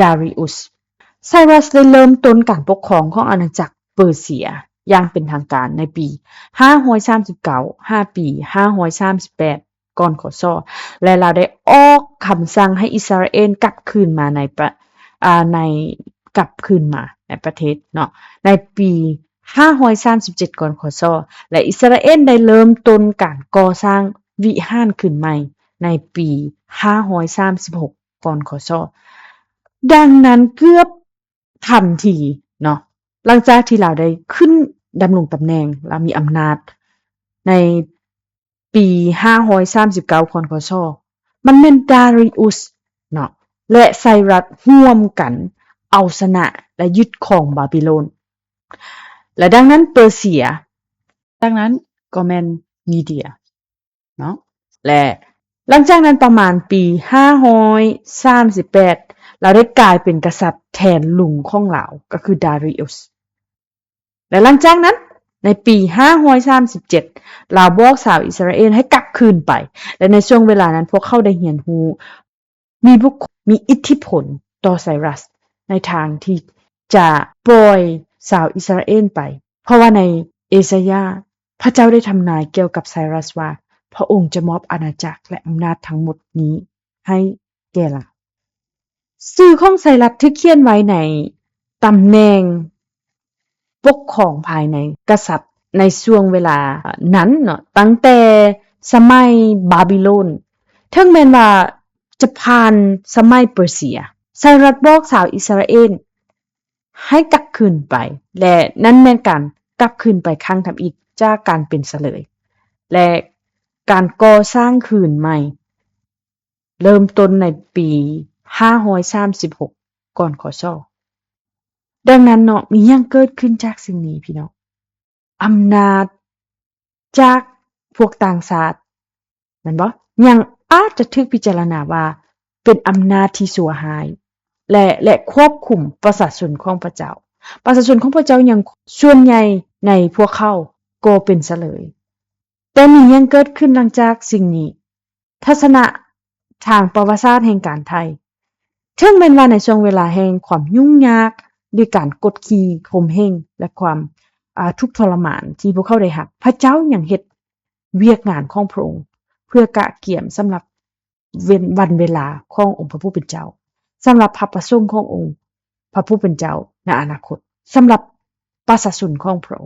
ດາຣີອຸສ. ໄຊຣັສໄດ້ເລີ່ມຕົ້ນການປົກຄອງຂອງອານາຈັກເປີເຊຍຢ່າງເປັນທາງການໃນປີຫ້າຮ້ອຍສາມສິບເກົ້າ ຫາປີຫ້າຮ້ອຍສາມສິບແປດ ກ່ອນ ຄ.ສ. ແລະ ລາວໄດ້ອອກຄຳສັ່ງໃຫ້ອິດສະຣາເອນກັບຄືນມາໃນປະ ອາ ໃນ ກັບຄືນມາໃນປະເທດເນາະ ໃນປີ ຫ້າຮ້ອຍສາມສິບເຈັດ ກ່ອນ ຄ.ສ. ແລະ ອິດສະຣາເອນໄດ້ເລີ່ມຕົ້ນການກໍ່ສ້າງວິຫານຄືນໃໝ່ໃນປີ ຫ້າຮ້ອຍສາມສິບຫົກ ກ່ອນ ຄ.ສ. ດັ່ງນັ້ນເກືອບທັນທີເນາະ ຫຼັງຈາກທີ່ລາວໄດ້ຂຶ້ນດຳລົງຕຳແໜ່ງ ລາວມີອຳນາດໃນປີ ຫ້າຮ້ອຍສາມສິບເກົ້າ ກ່ອນ ຄ.ສ. ມັນແມ່ນດາຣີອຸສເນາະ ແລະ ໄຊຣັສຮ່ວມກັນເອົາຊະນະ ແລະ ຍຶດຄອງບາບິໂລນ. ແລະ ດັ່ງນັ້ນເປີເຊຍ, ດັ່ງນັ້ນກໍແມ່ນມີເດຍເນາະ ແລະ ຫຼັງຈາກນັ້ນປະມານປີຫ້າຮ້ອຍສາມສິບແປດ ລາວໄດ້ກາຍເປັນກະສັດແທນລຸງຂອງລາວ ກໍຄືດາຣີອຸສ. ແລະ ຫຼັງຈາກນັ້ນໃນປີຫ້າຮ້ອຍສາມສິບເຈັດ ລາວບອກຊາວອິດສະຣາເອນໃຫ້ກັບຄືນໄປ ແລະ ໃນຊ່ວງເວລານັ້ນພວກເຂົາໄດ້ຮຽນຮູ້ ມີບຸກຄົນມີອິດທິພົນຕໍ່ໄຊຣັສໃນທາງທີ່ຈະປ່ອຍຊາວອິດສະຣາເອນໄປ, ເພາະວ່າໃນເອຊາຍາ ພະເຈົ້າໄດ້ທຳນາຍກ່ຽວກັບໄຊຣັສວ່າ ພະອົງຈະມອບອານາຈັກ ແລະ ອຳນາດທັງໝົດນີ້ໃຫ້ແກ່ລາວ. ຊື່ຂອງໄຊຣັສຖືກຂຽນໄວ້ໃນຕຳແໜ່ງ ປົກຄອງພາຍໃນກະສັດໃນຊ່ວງເວລານັ້ນເນາະ ຕັ້ງແຕ່ສະໄໝບາບິໂລນ. ເຖິງແມ່ນວ່າຈະຜ່ານສະໄໝເປີເຊຍ, ໄຊຣັສບອກຊາວອິດສະຣາເອນໃຫ້ກັບຄືນໄປ ແລະ ນັ້ນແມ່ນການກັບຄືນໄປຄັ້ງທຳອິດຈາກການເປັນສະເຫຼີຍ ແລະ ການກໍ່ສ້າງຄືນໃໝ່ ເລີ່ມຕົ້ນໃນປີຫ້າຮ້ອຍສາມສິບຫົກ ກ່ອນ ຄ.ສ. ດັ່ງນັ້ນເນາະ ມີຫຍັງເກີດຂຶ້ນຈາກສິ່ງນີ້ພີ່ນ້ອງ? ອຳນາດຈາກພວກຕ່າງຊາດ ແມ່ນບໍ່? ຍັງອາດຈະຖືກພິຈາລະນາວ່າເປັນອຳນາດທີ່ຊົ່ວຮ້າຍ ແລະ ແລະ ຄວບຄຸມປະຊາຊົນຂອງພະເຈົ້າ. ປະຊາຊົນຂອງພະເຈົ້າຍັງ ສ່ວນໃຫຍ່ໃນພວກເຂົາກໍເປັນສະເຫຼີຍ. ແຕ່ມີຫຍັງເກີດຂຶ້ນຫຼັງຈາກສິ່ງນີ້? ທັດສະນະທາງປະຫວັດສາດແຫ່ງການໄຖ່. ເຖິງແມ່ນວ່າໃນຊ່ວງເວລາແຫ່ງຄວາມຫຍຸ້ງຍາກ ຫຼື ການກົດຂີ່ຂົ່ມເຫງ ແລະ ຄວາມ ອາ ທຸກທໍລະມານທີ່ພວກເຂົາໄດ້ຮັບ, ພະເຈົ້າຍັງເຮັດວຽກງານຂອງພະອົງ ເພື່ອກະກຽມສຳລັບເວັນ ວັນເວລາຂອງອົງພະຜູ້ເປັນເຈົ້າ, ສຳລັບພະປະສົງຂອງອົງພະຜູ້ເປັນເຈົ້າໃນອະນາຄົດ, ສຳລັບປະຊາຊົນຂອງພະອົງ.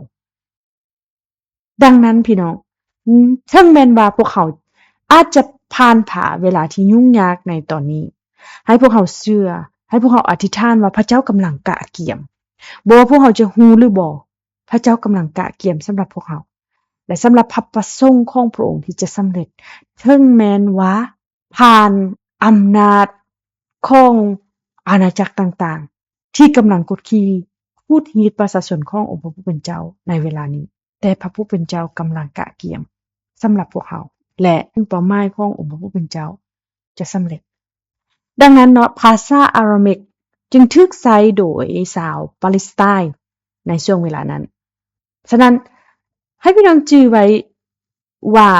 ດັ່ງນັ້ນພີ່ນ້ອງ ເຖິງແມ່ນວ່າພວກເຮົາອາດຈະຜ່ານຜ່າເວລາທີ່ຫຍຸ້ງຍາກໃນຕອນນີ້, ໃຫ້ພວກເຮົາເຊື່ອ, ໃຫ້ພວກເຮົາອະທິຖານວ່າພະເຈົ້າກຳລັງກະກຽມ. ບໍ່ວ່າພວກເຮົາຈະຮູ້ຫຼືບໍ່, ພະເຈົ້າກຳລັງກະກຽມສຳລັບພວກເຮົາ ແລະ ສຳລັບພະປະສົງຂອງພະອົງທີ່ຈະສຳເລັດ, ເຖິງແມ່ນວ່າຜ່ານອຳນາດຂອງອານາຈັກຕ່າງໆ ທີ່ກຳລັງກົດຂີ່ຂູດຮີດປະຊາຊົນຂອງອົງພະຜູ້ເປັນເຈົ້າໃນເວລານີ້, ແຕ່ພະຜູ້ເປັນເຈົ້າກຳລັງກະກຽມສຳລັບພວກເຮົາ ແລະ ເປົ້າໝາຍຂອງອົງພະຜູ້ເປັນເຈົ້າຈະສຳເລັດ. ດັ່ງນັ້ນເນາະ, ພາສາອາຣາມິກຈຶ່ງຖືກໃຊ້ໂດຍຊາວປາເລັສໄຕນໃນຊ່ວງເວລານັ້ນ. ສະນັ້ນ, ໃຫ້ພີ່ນ້ອງຈື່ໄວ້ວ່າ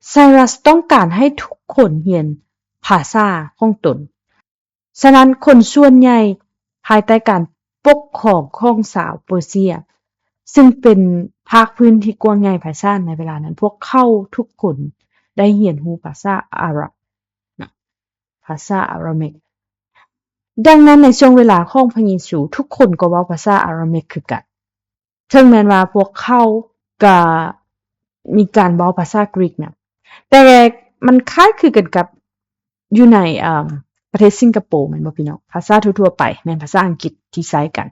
ໄຊຣັສຕ້ອງການໃຫ້ທຸກຄົນຮຽນພາສາຂອງຕົນ. ສະນັ້ນ, ຄົນສ່ວນໃຫຍ່ພາຍໃຕ້ການປົກຄອງຂອງຊາວເປີເຊຍ, ຊຶ່ງເປັນພາກພື້ນທີ່ກວ້າງໃຫຍ່ໄພສານໃນເວລານັ້ນ, ພວກເຂົາທຸກຄົນໄດ້ຮຽນຮູ້ພາສາອາຣັບນະ, ພາສາອາຣາມິກ. ດັ່ງນັ້ນ, ໃນຊ່ວງເວລາຂອງພະເຢຊູ, ທຸກຄົນກໍເວົ້າພາສາອາຣາມິກຄືກັນ. ເຖິງແມ່ນວ່າພວກເຂົາກະມີການເວົ້າພາສາກຣີກນຳ, ແຕ່ມັນຄ້າຍຄືກັນກັບຢູ່ໃນ ເອີ່ມ ປະເທດສິງກະໂປ ແມ່ນບໍ່ພີ່ນ້ອງ? ພາສາທົ່ວໆໄປແມ່ນພາສາອັງກິດທີ່ໃຊ້ກັນ,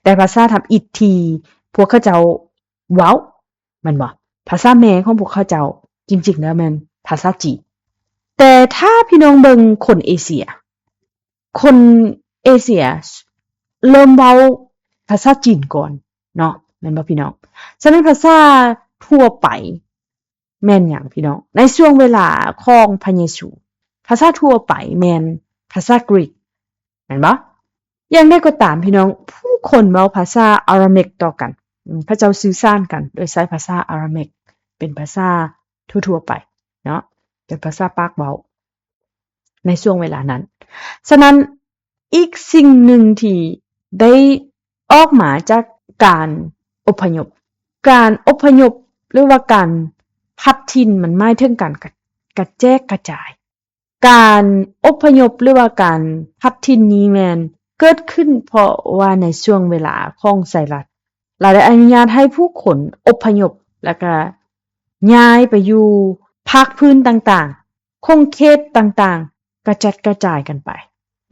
ແຕ່ພາສາທຳອິດທີ່ພວກເຂົາເຈົ້າເວົ້າ ແມ່ນບໍ່? ພາສາແມ່ຂອງພວກເຂົາເຈົ້າຈິງໆແລ້ວແມ່ນພາສາຈີນ. ແຕ່ຖ້າພີ່ນ້ອງເບິ່ງຄົນເອເຊຍ, ຄົນເອເຊຍເລີ່ມເວົ້າພາສາຈີນກ່ອນເນາະ, ແມ່ນບໍ່ພີ່ນ້ອງ? ສະນັ້ນພາສາທົ່ວໄປແມ່ນຫຍັງພີ່ນ້ອງ? ໃນຊ່ວງເວລາຂອງພະເຢຊູ ພາສາທົ່ວໄປແມ່ນພາສາກຣີກ ແມ່ນບໍ່? ຢ່າງໃດກໍຕາມພີ່ນ້ອງ, ຜູ້ຄົນເວົ້າພາສາອາຣາມິກຕໍ່ກັນ, ເຂົາເຈົ້າສື່ສານກັນໂດຍໃຊ້ພາສາອາຣາມິກເປັນພາສາທົ່ວໆໄປເນາະ, ເປັນພາສາປາກເວົ້າໃນຊ່ວງເວລານັ້ນ. ສະນັ້ນ, ອີກສິ່ງໜຶ່ງທີ່ໄດ້ອອກມາຈາກການອົບພະຍົບ, ການອົບພະຍົບ ຫຼືວ່າການພັດຖິ່ນ ມັນໝາຍເຖິງການກະ ກະແຈກກະຈາຍ. ການອົບພະຍົບ ຫຼືວ່າການພັດຖິ່ນນີ້ແມ່ນເກີດຂຶ້ນເພາະວ່າໃນຊ່ວງເວລາຂອງໄຊຣັສ, ລາວໄດ້ອະນຸຍາດໃຫ້ຜູ້ຄົນອົບພະຍົບ ແລະ ກະຍ້າຍໄປຢູ່ພາກພື້ນຕ່າງໆ, ຂົງເຂດຕ່າງໆ ກະຈັດກະຈາຍກັນໄປ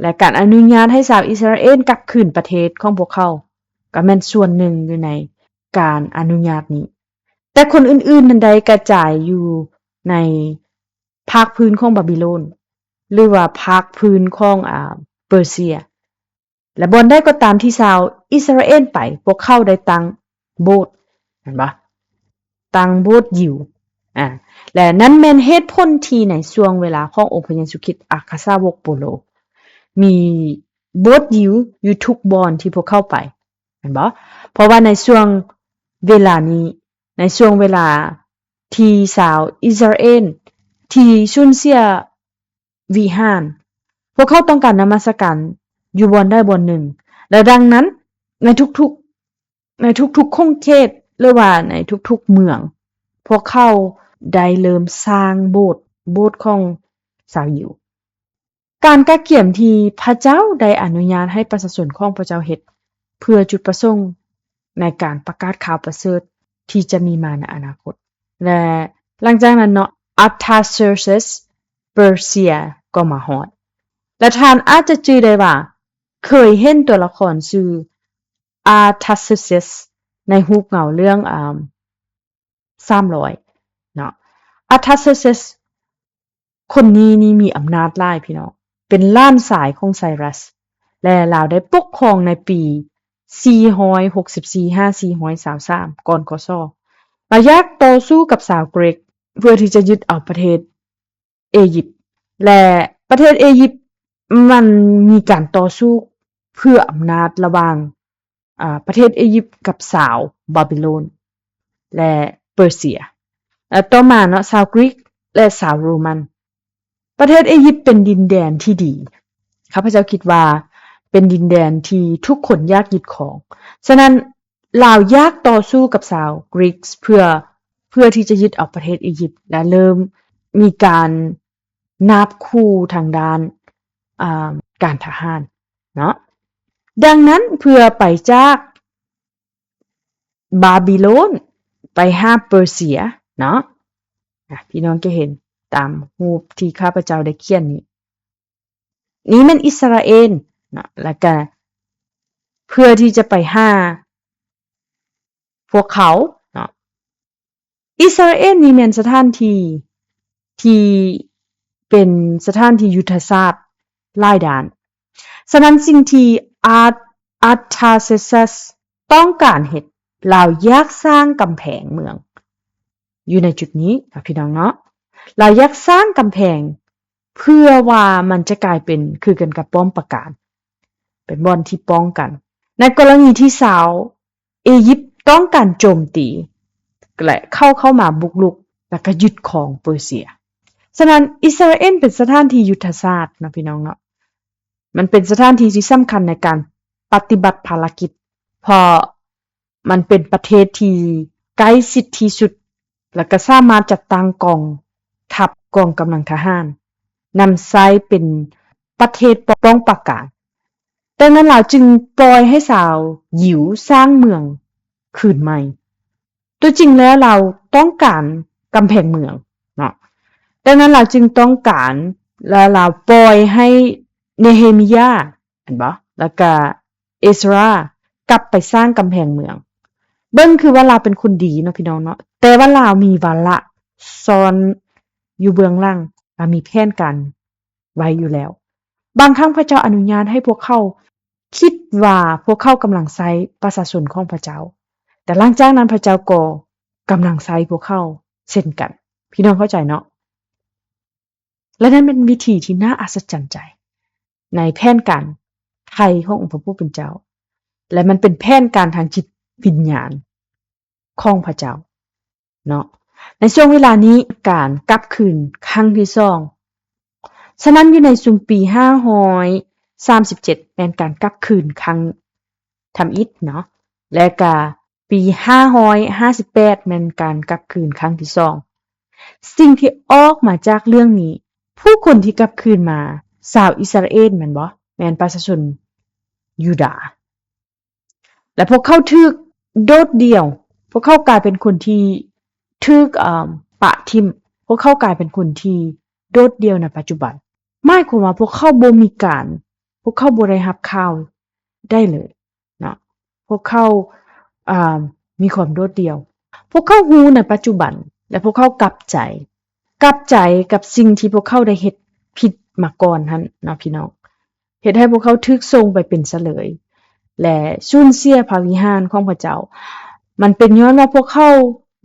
ແລະ ການອະນຸຍາດໃຫ້ຊາວອິດສະຣາເອນກັບຄືນປະເທດຂອງພວກເຂົາ ກໍແມ່ນສ່ວນໜຶ່ງຢູ່ໃນການອະນຸຍາດນີ້. ແຕ່ຄົນອື່ນໆນັ້ນໄດ້ກະຈາຍຢູ່ໃນພາກພື້ນຂອງບາບິໂລນ ຫຼືວ່າພາກພື້ນຂອງ ອາ ເປີເຊຍ. ແລະ ບ່ອນໃດກໍຕາມທີ່ຊາວອິດສະຣາເອນໄປ, ພວກເຂົາໄດ້ຕັ້ງໂບດ, ເຫັນບໍ່? ຕັ້ງໂບດຢິວ. ອາ ແລະ ນັ້ນແມ່ນເຫດຜົນທີ່ໃນຊ່ວງເວລາຂອງອົງພະເຢຊູຄຣິດ ອັກຄະສາວົກໂປໂລ ມີໂບດຢິວຢູ່ທຸກບ່ອນທີ່ພວກເຂົາໄປ, ເຫັນບໍ່? ເພາະວ່າໃນຊ່ວງເວລານີ້, ໃນຊ່ວງເວລາທີ່ຊາວອິດສະຣາເອນທີ່ສູນເສຍ ວິຫານ, ພວກເຂົາຕ້ອງການນະມັດສະການຢູ່ບ່ອນໃດບ່ອນໜຶ່ງ, ແລະ ດັ່ງນັ້ນ ໃນທຸກໆ ໃນທຸກໆຂົງເຂດ ຫຼືວ່າໃນທຸກໆເມືອງ, ພວກເຂົາໄດ້ເລີ່ມສ້າງໂບດ, ໂບດຂອງຊາວຢິວ. ການກະກຽມທີ່ພະເຈົ້າໄດ້ອະນຸຍາດໃຫ້ປະຊາຊົນຂອງພະເຈົ້າເຮັດ ເພື່ອຈຸດປະສົງໃນການປະກາດຂ່າວປະເສີດທີ່ຈະມີມາໃນອະນາຄົດ. ແລະ ຫຼັງຈາກນັ້ນເນາະ, ອາຕາເຊີເຊສ ເປີເຊຍກໍມາຮອດ. ແລະ ທ່ານອາດຈະຈື່ໄດ້ວ່າ ເຄີຍເຫັນຕົວລະຄອນຊື່ ອາຕາເຊີເຊສ ໃນຮູບເງົາເລື່ອງ ອາ ສາມຮ້ອຍເນາະ. ອາຕາເຊີເຊສ ຄົນນີ້ນີ້ມີອຳນາດຫຼາຍພີ່ນ້ອງ, ເປັນຫຼານຊາຍຂອງໄຊຣັສ ແລະ ລາວໄດ້ປົກຄອງໃນປີສີ່ຮ້ອຍຫົກສິບສີ່ຫາສີ່ຮ້ອຍຊາວສາມ ກ່ອນ ຄ.ສ. ລາວຢາກຕໍ່ສູ້ກັບຊາວກຣີກເພື່ອທີ່ຈະຍຶດເອົາປະເທດເອຢິບ ແລະ ປະເທດເອຢິບມັນມີການຕໍ່ສູ້ເພື່ອອຳນາດລະຫວ່າງ ອາ ປະເທດເອຢິບກັບຊາວບາບິໂລນ ແລະ ເປີເຊຍ ແລະ ຕໍ່ມາເນາະ ຊາວກຣີກ ແລະ ຊາວໂຣມັນ. ປະເທດເອຢິບເປັນດິນແດນທີ່ດີ, ຂ້າພະເຈົ້າຄິດວ່າເປັນດິນແດນທີ່ທຸກຄົນຢາກຍຶດຄອງ. ສະນັ້ນ ລາວຢາກຕໍ່ສູ້ກັບຊາວກຣີກເພື່ອ ເພື່ອທີ່ຈະຍຶດເອົາປະເທດເອຢິບ ແລະ ເລີ່ມມີການນາບຂູ່ທາງດ້ານ ອາ ການທະຫານເນາະ. ດັ່ງນັ້ນ ເພື່ອໄປຈາກບາບິໂລນ ໄປຫາເປີເຊຍເນາະ. ອາ ພີ່ນ້ອງຈະເຫັນຕາມຮູບທີ່ຂ້າພະເຈົ້າໄດ້ຂຽນນີ້. ນີ້ແມ່ນອິດສະຣາເອນເນາະ ແລ້ວກະເພື່ອທີ່ຈະໄປຫາພວກເຂົາເນາະ. ອິດສະຣາເອນນີ້ແມ່ນສະຖານທີ່ທີ່ເປັນສະຖານທີ່ຍຸດທະສາດຫຼາຍດ້ານ. ສະນັ້ນສິ່ງທີ່ອາ ອາຕາເຊຊັສຕ້ອງການເຮັດ, ລາວຢາກສ້າງກຳແພງເມືອງ ຢູ່ໃນຈຸດນີ້ເນາະ ພີ່ນ້ອງເນາະ. ລາວຢາກສ້າງກຳແພງ ເພື່ອວ່າມັນຈະກາຍເປັນຄືກັນກັບປ້ອມປາການ ເປັນບ່ອນທີ່ປ້ອງກັນ. ໃນກໍລະນີທີ່ຊາວເອຢິບຕ້ອງການໂຈມຕີ ແລະ ເຂົ້າ ເຂົ້າມາບຸກລຸກ ແລະ ກະຍຶດຄອງເປີເຊຍ. ສະນັ້ນ ອິດສະຣາເອນເປັນສະຖານທີ່ຍຸດທະສາດເນາະ ພີ່ນ້ອງເນາະ. ມັນເປັນສະຖານທີ່ທີ່ສຳຄັນໃນການປະຕິບັດພາລະກິດ ເພາະ ມັນເປັນປະເທດທີ່ໃກ້ຊິດທີ່ສຸດ ແລະ ກະສາມາດຈັດຕັ້ງກອງທັບ ກອງກຳລັງທະຫານ ນຳໃຊ້ເປັນປະເທດປ້ອງປາການ. ດັ່ງນັ້ນລາວຈຶ່ງປ່ອຍໃຫ້ຊາວຢິວສ້າງເມືອງຄືນໃໝ່. ຕົວຈິງແລ້ວລາວຕ້ອງການກຳແພງເມືອງເນາະ. ດັ່ງນັ້ນລາວຈຶ່ງຕ້ອງການ ແລະ ລາວປ່ອຍໃຫ້ເນເຮມີຍາ ແມ່ນບໍ່? ແລ້ວກະ ເອສຣາກັບໄປສ້າງກຳແພງເມືອງ. ເບິ່ງຄືວ່າລາວເປັນຄົນດີເນາະ ພີ່ນ້ອງເນາະ, ແຕ່ວ່າລາວມີວາລະຊ້ອນຢູ່ເບື້ອງຫຼັງ, ລາວມີແຜນການໄວ້ຢູ່ແລ້ວ. ບາງຄັ້ງພະເຈົ້າອະນຸຍາດໃຫ້ພວກເຂົາຄິດວ່າພວກເຂົາກຳລັງໃຊ້ປະຊາຊົນຂອງພະເຈົ້າ, ແຕ່ຫຼັງຈາກນັ້ນພະເຈົ້າກໍກຳລັງໃຊ້ພວກເຂົາເຊັ່ນກັນ. ພີ່ນ້ອງເຂົ້າໃຈເນາະ? ແລະ ນັ້ນເປັນວິທີທີ່ໜ້າອັດສະຈັນໃຈໃນແຜນການໄຖ່ຂອງອົງພະຜູ້ເປັນເຈົ້າ ແລະ ມັນເປັນແຜນການທາງຈິດວິນຍານຂອງພະເຈົ້າເນາະ. ໃນຊ່ວງເວລານີ້ການກັບຄືນຄັ້ງທີສອງ, ສະນັ້ນຢູ່ໃນຊຸມປີຫ້າຮ້ອຍສາມສິບເຈັດ ແມ່ນການກັບຄືນຄັ້ງທຳອິດເນາະ ແລະ ກະ ປີຫ້າຮ້ອຍຫ້າສິບແປດ ແມ່ນການກັບຄືນຄັ້ງທີສອງ. ສິ່ງທີ່ອອກມາຈາກເລື່ອງນີ້, ຜູ້ຄົນທີ່ກັບຄືນມາ, ຊາວອິດສະຣາເອນແມ່ນບໍ່? ແມ່ນປະຊາຊົນຢູດາ. ແລະ ພວກເຂົາຖືກໂດດດ່ຽວ, ພວກເຂົາກາຍເປັນຄົນທີ່ຖືກ, ເອີ່ມ, ປະຖິ້ມ, ພວກເຂົາກາຍເປັນຄົນທີ່ໂດດດ່ຽວໃນປັດຈຸບັນ. ໝາຍຄວາມວ່າພວກເຂົາບໍ່ມີການ, ພວກເຂົາບໍ່ໄດ້ຮັບຂ່າວໄດ້ເລີຍ. ເນາະ, ພວກເຂົາ, ເອີ່ມ, ມີຄວາມໂດດດ່ຽວ. ພວກເຂົາຮູ້ໃນປັດຈຸບັນ ແລະ ພວກເຂົາກັບໃຈ, ກັບໃຈກັບສິ່ງທີ່ພວກເຂົາໄດ້ເຮັດຜິດມາກ່ອນຫັ້ນເນາະ ພີ່ນ້ອງ, ເຮັດໃຫ້ພວກເຂົາຖືກສົ່ງໄປເປັນສະເຫຼີຍ ແລະ ສູນເສຍພະວິຫານຂອງພະເຈົ້າ. ມັນເປັນຍ້ອນວ່າພວກເຂົາ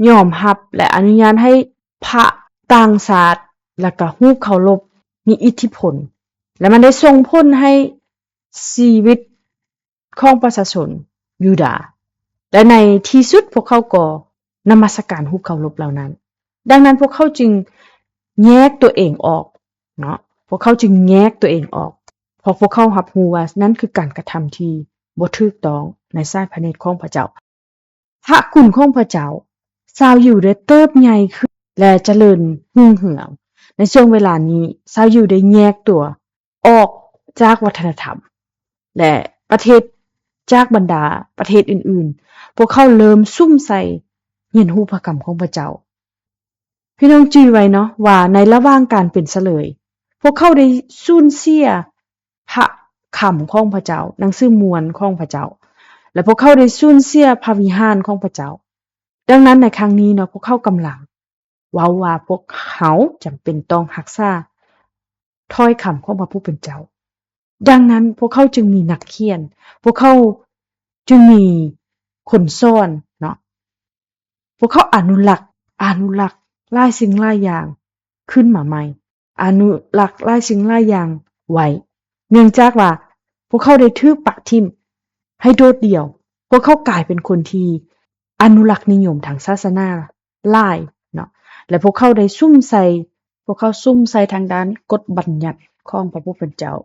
ຍອມຮັບ ແລະ ອະນຸຍາດໃຫ້ພະຕ່າງຊາດ ແລະ ກະຮູບເຄົາລົບມີອິດທິພົນ, ແລະ ມັນໄດ້ສົ່ງຜົນໃຫ້ຊີວິດ ຂອງປະຊາຊົນຢູດາ ແລະ ໃນທີ່ສຸດພວກເຂົາກໍນະມັດສະການຮູບເຄົາລົບເຫຼົ່ານັ້ນ. ດັ່ງນັ້ນພວກເຂົາຈຶ່ງແຍກຕົວເອງອອກເນາະ, ພວກເຂົາຈຶ່ງແຍກຕົວເອງອອກ, ເພາະພວກເຂົາຮັບຮູ້ວ່ານັ້ນຄືການກະທຳທີ່ບໍ່ຖືກຕ້ອງໃນສາຍພະເນດຂອງພະເຈົ້າ. ພະຄຸນຂອງພະເຈົ້າ, ຊາວຢິວໄດ້ເຕີບໃຫຍ່ຂຶ້ນ ແລະ ຈະເລີນຮຸ່ງເຮືອງ. ໃນຊ່ວງເວລານີ້, ຊາວຢິວໄດ້ແຍກຕົວ ອອກຈາກວັດທະນະທຳ ແລະ ປະເທດ, ຈາກບັນດາປະເທດອື່ນໆ, ພວກເຂົາເລີ່ມສຸມໃສ່ຮຽນຮູ້ພະຄຳຂອງພະເຈົ້າ. ພີ່ນ້ອງຈື່ໄວ້ເນາະວ່າໃນລະຫວ່າງການເປັນສະເຫຼີຍ, ພວກເຂົາໄດ້ສູນເສຍພະຄຳຂອງພະເຈົ້າ, ໜັງສືມວນຂອງພະເຈົ້າ, ແລະ ພວກເຂົາໄດ້ສູນເສຍພະວິຫານຂອງພະເຈົ້າ. ດັ່ງນັ້ນໃນຄັ້ງນີ້ເນາະ, ພວກເຂົາກຳລັງ ເວົ້າວ່າພວກເຮົາຈຳເປັນຕ້ອງຮັກສາຖ້ອຍຄຳຂອງພະຜູ້ເປັນເຈົ້າ. ດັ່ງນັ້ນພວກເຂົາຈຶ່ງມີນັກຂຽນ, ພວກເຂົາຈຶ່ງມີຄົນສອນເນາະ. ພວກເຂົາອະນຸລັກ, ອະນຸລັກຫຼາຍສິ່ງຫຼາຍຢ່າງຂຶ້ນມາໃໝ່, ອະນຸລັກຫຼາຍສິ່ງຫຼາຍຢ່າງໄວ້, ເນື່ອງຈາກວ່າພວກເຂົາໄດ້ຖືກປະຖິ້ມໃຫ້ໂດດດ່ຽວ. ພວກເຂົາກາຍເປັນຄົນທີ່ອະນຸລັກນິຍົມທາງສາສະໜາ ຫຼາຍເນາະ ແລະ ພວກເຂົາໄດ້ສຸມໃສ່, ພວກເຂົາສຸມໃສ່ທາງດ້ານກົດບັນຍັດຂອງພະຜູ້ເປັນເຈົ້າ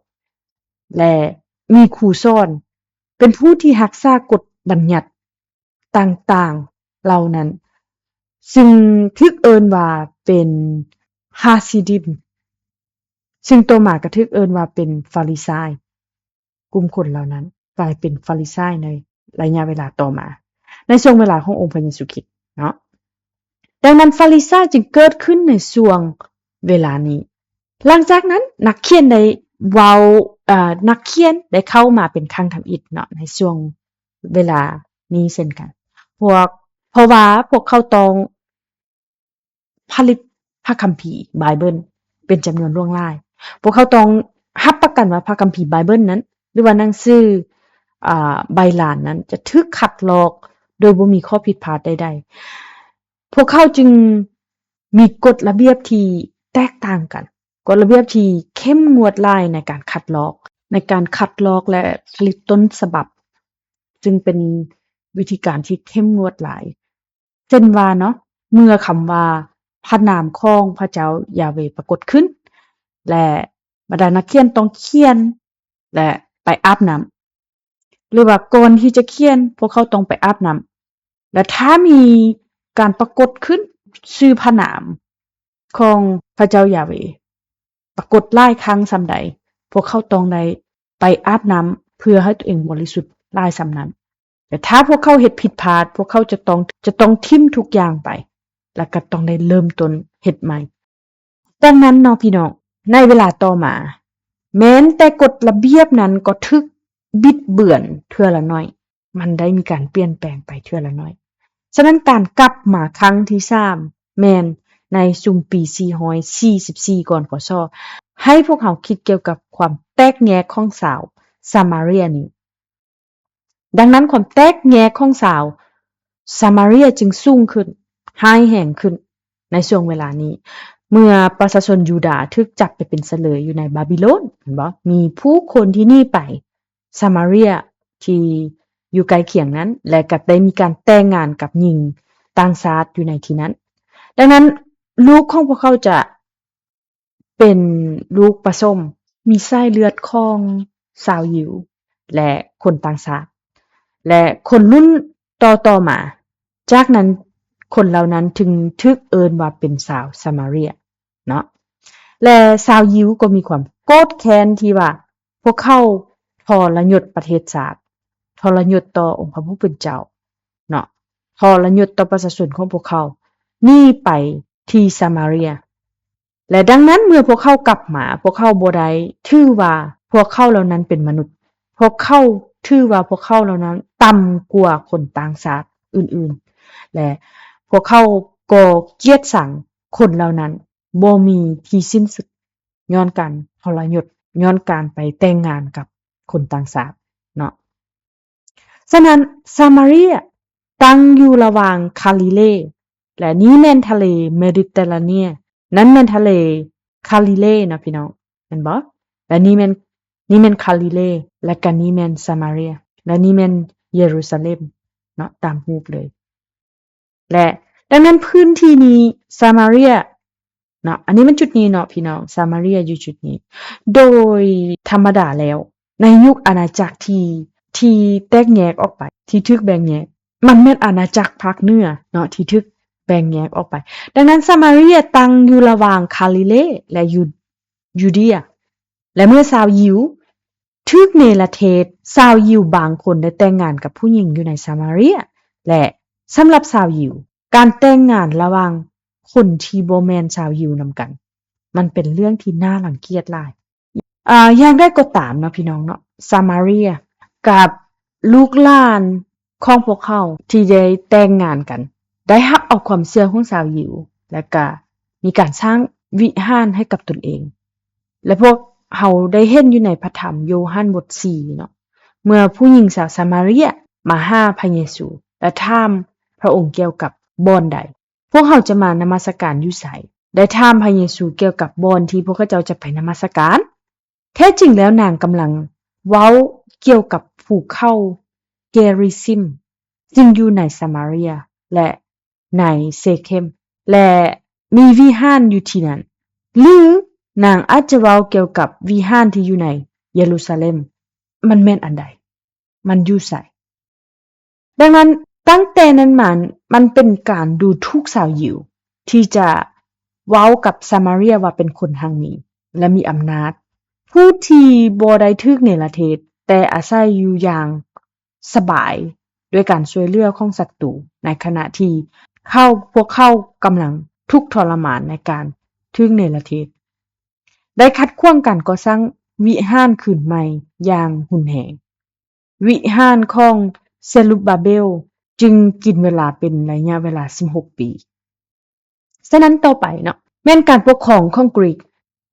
ແລະ ມີຄູສອນເປັນຜູ້ທີ່ຮັກສາກົດບັນຍັດຕ່າງໆເຫຼົ່ານັ້ນ, ຊຶ່ງຖືກເອີ້ນວ່າເປັນຮາຊີດິມ, ຊຶ່ງຕໍ່ມາກໍຖືກເອີ້ນວ່າເປັນຟາຣິຊາຍ. ກຸ່ມຄົນເຫຼົ່ານັ້ນກາຍເປັນຟາຣິຊາຍໃນໄລຍະເວລາຕໍ່ມາ ໃນຊ່ວງເວລາຂອງອົງພະເຢຊູຄຣິດເນາະ. ດັ່ງນັ້ນ ຟາຣິຊາຍຈຶ່ງເກີດຂຶ້ນໃນຊ່ວງເວລານີ້. ຫຼັງຈາກນັ້ນ ນັກຂຽນໄດ້ເວົ້າ, ເອີ, ນັກຂຽນໄດ້ເຂົ້າມາເປັນຄັ້ງທຳອິດເນາະ ໃນຊ່ວງເວລານີ້ເຊັ່ນກັນ. ພວກ, ເພາະວ່າພວກເຂົາຕ້ອງ ຜະລິດພະຄຳພີໄບເບິນເປັນຈຳນວນຫຼວງຫຼາຍ. ພວກເຂົາຕ້ອງຮັບປະກັນວ່າພະຄຳພີໄບເບິນນັ້ນ ຫຼືວ່າໜັງສື, ອາ, ໄບລານນັ້ນຈະຖືກຄັດລອກໂດຍບໍ່ມີຂໍ້ຜິດພາດໃດໆ. ພວກເຂົາຈຶ່ງມີກົດລະບຽບທີ່ແຕກຕ່າງກັນ, ກົດລະບຽບທີ່ເຂັ້ມງວດຫຼາຍໃນການຄັດລອກ, ໃນການຄັດລອກ ແລະ ຜະລິດຕົ້ນສະບັບ, ຊຶ່ງເປັນວິທີການທີ່ເຂັ້ມງວດຫຼາຍ. ເຊັ່ນວ່າເນາະ, ເມື່ອຄຳວ່າພະນາມຂອງພະເຈົ້າຢາເວປາກົດຂຶ້ນ ແລະ ບັນດານັກຂຽນຕ້ອງຂຽນ ແລະ ໄປອາບນ້ຳ, ຫຼືວ່າກ່ອນທີ່ຈະຂຽນ ພວກເຂົາຕ້ອງໄປອາບນ້ຳ, ແລະ ຖ້າມີການປາກົດຂຶ້ນ ຊື່ພະນາມຂອງພະເຈົ້າຢາເວປາກົດຫຼາຍຄັ້ງສ່ຳໃດ, ພວກເຂົາຕ້ອງໄດ້ ໄປອາບນ້ຳເພື່ອໃຫ້ຕົວເອງບໍລິສຸດຫຼາຍສ່ຳນັ້ນ. ແຕ່ຖ້າພວກເຂົາເຮັດຜິດພາດ, ພວກເຂົາຈະຕ້ອງ, ຈະຕ້ອງຖິ້ມທຸກຢ່າງໄປ ແລ້ວກໍຕ້ອງໄດ້ເລີ່ມຕົ້ນເຮັດໃໝ່. ດັ່ງນັ້ນເນາະພີ່ນ້ອງ, ໃນເວລາຕໍ່ມາ, ແມ່ນແຕ່ກົດລະບຽບນັ້ນກໍຖືກບິດເບືອນເທື່ອລະໜ້ອຍ, ມັນໄດ້ມີການປ່ຽນແປງໄປເທື່ອລະໜ້ອຍ. ສະນັ້ນ ການກັບມາຄັ້ງທີສາມ ແມ່ນໃນຊຸມປີສີ່ຮ້ອຍສີ່ສິບສີ່ ກ່ອນ ຄ.ສ. ໃຫ້ພວກເຮົາຄິດກ່ຽວກັບຄວາມແຕກແຍກຂອງຊາວສາມາເຣຍນີ້. ດັ່ງນັ້ນ ຄວາມແຕກແຍກຂອງຊາວສາມາເຣຍຈຶ່ງສູງຂຶ້ນ, ຮ້າຍແຮງຂຶ້ນໃນຊ່ວງເວລານີ້. ເມື່ອປະຊາຊົນຢູດາຖືກຈັບໄປເປັນສະເຫຼີຍຢູ່ໃນບາບິໂລນ, ເຫັນບໍ່? ມີຜູ້ຄົນທີ່ໜີໄປ ສາມາເຣຍທີ່ຢູ່ໃກ້ຄຽງນັ້ນ ແລະ ກໍໄດ້ມີການແຕ່ງງານກັບຍິງຕ່າງຊາດຢູ່ໃນທີ່ນັ້ນ. ດັ່ງນັ້ນ ລູກຂອງພວກເຂົາຈະເປັນລູກປະສົມ, ມີສາຍເລືອດຂອງຊາວຢິວ ແລະ ຄົນຕ່າງຊາດ ແລະ ຄົນລຸ້ນຕໍ່ໆມາ. ຈາກນັ້ນ ຄົນເຫຼົ່ານັ້ນຈຶ່ງຖືກເອີ້ນວ່າເປັນຊາວສາມາເຣຍເນາະ. ແລະ ຊາວຢິວກໍມີຄວາມໂກດແຄ້ນທີ່ວ່າພວກເຂົາທໍລະຍົດປະເທດຊາດ, ທໍລະຍົດຕໍ່ອົງພະຜູ້ເປັນເຈົ້າເນາະ, ທໍລະຍົດຕໍ່ປະຊາຊົນຂອງພວກເຂົາ, ໜີໄປທີ່ສາມາເຣຍ. ແລະ ດັ່ງນັ້ນ ເມື່ອພວກເຂົາກັບມາ, ພວກເຂົາບໍ່ໄດ້ຖືວ່າພວກເຂົາເຫຼົ່ານັ້ນເປັນມະນຸດ. ພວກເຂົາຖືວ່າພວກເຂົາເຫຼົ່ານັ້ນຕ່ຳກວ່າຄົນຕ່າງຊາດອື່ນໆ ແລະ ພວກເຂົາກໍກຽດຊັງຄົນເຫຼົ່ານັ້ນບໍ່ມີທີ່ສິ້ນສຸດ ຍ້ອນການທໍລະຍົດ, ຍ້ອນການໄປແຕ່ງງານກັບຄົນຕ່າງຊາດເນາະ. ສະນັ້ນ ສາມາເຣຍຕັ້ງຢູ່ລະຫວ່າງກາລີເລ ແລະ ນີ້ແມ່ນທະເລເມດິເຕຣາເນຍ, ນັ້ນແມ່ນທະເລກາລີເລເນາະພີ່ນ້ອງ, ແມ່ນບໍ່? ແລະ ນີ້ແມ່ນ, ນີ້ແມ່ນກາລີເລ, ແລະ ກະນີ້ແມ່ນສາມາເຣຍ, ແລະ ນີ້ແມ່ນເຢຣູຊາເລັມເນາະ, ຕາມຮູບເລີຍ. ແລະ ດັ່ງນັ້ນ ພື້ນທີ່ນີ້ ສາມາເຣຍເນາະ, ອັນນີ້ມັນຈຸດນີ້ເນາະພີ່ນ້ອງ, ສາມາເຣຍຢູ່ຈຸດນີ້. ໂດຍທຳມະດາແລ້ວ ໃນຍຸກອານາຈັກທີ່, ທີ່ແຕກແຍກອອກໄປ, ທີ່ຖືກແບ່ງແຍກ, ມັນແມ່ນອານາຈັກພາກເໜືອເນາະ ທີ່ຖືກແບ່ງແຍກອອກໄປ. ດັ່ງນັ້ນ ສາມາເຣຍຕັ້ງຢູ່ລະຫວ່າງກາລີເລ ແລະ ຢູ, ຢູເດຍ. ແລະ ເມື່ອຊາວຢິວຖືກເນລະເທດ, ຊາວຢິວບາງຄົນໄດ້ແຕ່ງງານກັບຜູ້ຍິງຢູ່ໃນສາມາເຣຍ ແລະ ສຳລັບຊາວຢິວ, ການແຕ່ງງານລະຫວ່າງຄົນທີ່ບໍ່ແມ່ນຊາວຢິວນຳກັນ ມັນເປັນເລື່ອງທີ່ໜ້າລັງກຽດຫຼາຍ. ອາ, ຢ່າງໃດກໍຕາມເນາະ ພີ່ນ້ອງເນາະ, ສາມາເຣຍກັບລູກຫຼານຂອງພວກເຂົາທີ່ໄດ້ແຕ່ງງານກັນ ໄດ້ຮັບເອົາຄວາມເຊື່ອຂອງຊາວຢິວ ແລະ ກະມີການສ້າງວິຫານໃຫ້ກັບຕົນເອງ. ແລະ ພວກເຮົາໄດ້ເຫັນຢູ່ໃນພະທຳໂຢຮັນບົດສີ່ເນາະ, ເມື່ອຜູ້ຍິງຊາວສາມາເຣຍມາຫາພະເຢຊູ ແລະ ຖາມພະອົງກ່ຽວກັບບ່ອນໃດ ພວກເຮົາຈະມານະມັດສະການຢູ່ໃສ? ໄດ້ຖາມພະເຢຊູກ່ຽວກັບບ່ອນທີ່ພວກເຂົາເຈົ້າຈະໄປນະມັດສະການ. ແທ້ຈິງແລ້ວນາງກຳລັງເວົ້າກ່ຽວກັບພູເຂົາເກຣິຊິມ ຊຶ່ງຢູ່ໃນສາມາເຣຍ ແລະ ໃນເຊເຄັມ ແລະ ມີວິຫານຢູ່ທີ່ນັ້ນ. ຫຼື ນາງອາດຈະເວົ້າກ່ຽວກັບວິຫານທີ່ຢູ່ໃນເຢຣູຊາເລັມ. ມັນແມ່ນອັນໃດ? ມັນຢູ່ໃສ? ດັ່ງນັ້ນ, ຕັ້ງແຕ່ນັ້ນມາ, ມັນເປັນການດູຖູກຊາວຢິວທີ່ຈະເວົ້າກັບສາມາເຣຍວ່າເປັນຄົນຮັ່ງມີ ແລະ ມີອຳນາດ, ຜູ້ທີ່ບໍ່ໄດ້ຖືກເນລະເທດ, ແຕ່ອາໄສຢູ່ຢ່າງສະບາຍດ້ວຍການຊ່ວຍເຫຼືອຂອງສັດຕູ, ໃນຂະນະທີ່ ເຂົາ ພວກເຂົາກຳລັງທຸກທໍລະມານໃນການຖືກເນລະເທດ, ໄດ້ຂັດຂວາງການກໍ່ສ້າງວິຫານຄືນໃໝ່ຢ່າງຮຸນແຮງ. ວິຫານຂອງເຊລຸບບາເບວຈຶ່ງກິນເວລາເປັນໄລຍະເວລາສິບຫົກປີ. ສະນັ້ນຕໍ່ໄປເນາະ ແມ່ນການປົກຄອງຂອງກຣີກ.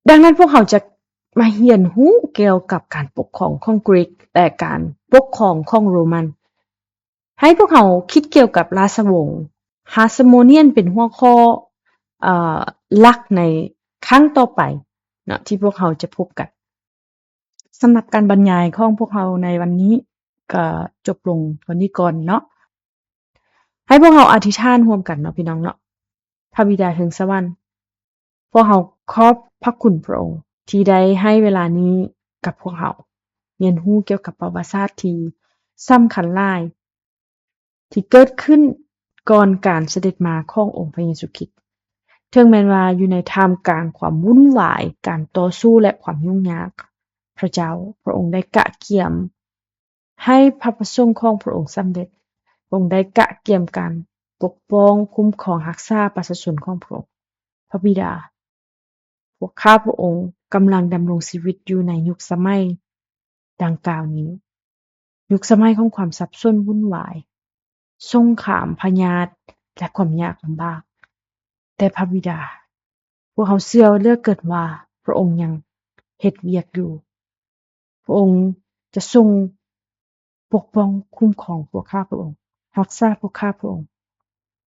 ດັ່ງນັ້ນພວກເຮົາຈະມາຮຽນຮູ້ກ່ຽວກັບການປົກຄອງຂອງກຣີກ ແລະ ການປົກຄອງຂອງໂຣມັນ. ໃຫ້ພວກເຮົາຄິດກ່ຽວກັບລາຊະວົງຮາສະໂມນຽນເປັນຫົວຂໍ້ ເອີ ຫຼັກໃນຄັ້ງຕໍ່ໄປເນາະ ທີ່ພວກເຮົາຈະພົບກັນ. ສຳລັບການບັນຍາຍຂອງພວກເຮົາໃນວັນນີ້ກໍຈົບລົງເທົ່ານີ້ກ່ອນເນາະ. ໃຫ້ພວກເຮົາອະທິຖານຮ່ວມກັນເນາະ ພີ່ນ້ອງເນາະ. ພະບິດາເທິງສະຫວັນ, ພວກເຮົາຂອບພະຄຸນພະອົງທີ່ໄດ້ໃຫ້ເວລານີ້ກັບພວກເຮົາ, ຮຽນຮູ້ກ່ຽວກັບປະຫວັດສາດທີ່ສຳຄັນຫຼາຍ ທີ່ເກີດຂຶ້ນກ່ອນການສະເດັດມາຂອງອົງພະເຢຊູຄຣິດ. ເຖິງແມ່ນວ່າຢູ່ໃນທ່າມກາງຄວາມວຸ່ນວາຍ, ການຕໍ່ສູ້ ແລະ ຄວາມຫຍຸ້ງຍາກ, ພະເຈົ້າ, ພະອົງໄດ້ກະກຽມໃຫ້ພະປະສົງຂອງພະອົງສຳເລັດ. ພະອົງໄດ້ກະກຽມການປົກປ້ອງ, ຄຸ້ມຄອງ, ຮັກສາປະຊາຊົນຂອງພະອົງ. ພະບິດາ, ພວກຂ້າພະອົງກຳລັງດຳລົງຊີວິດຢູ່ໃນຍຸກສະໄໝດັ່ງກ່າວນີ້, ຍຸກສະໄໝຂອງຄວາມສັບສົນວຸ່ນວາຍ, ສົງຄາມ, ພະຍາດ ແລະ ຄວາມຍາກລຳບາກ. ແຕ່ພະບິດາ, ພວກເຮົາເຊື່ອເຫຼືອເກີນວ່າພະອົງຍັງເຮັດວຽກຢູ່. ພະອົງຈະຊົງປົກປ້ອງຄຸ້ມຄອງພວກຂ້າພະອົງ, ຮັກສາພວກຂ້າພະອົງ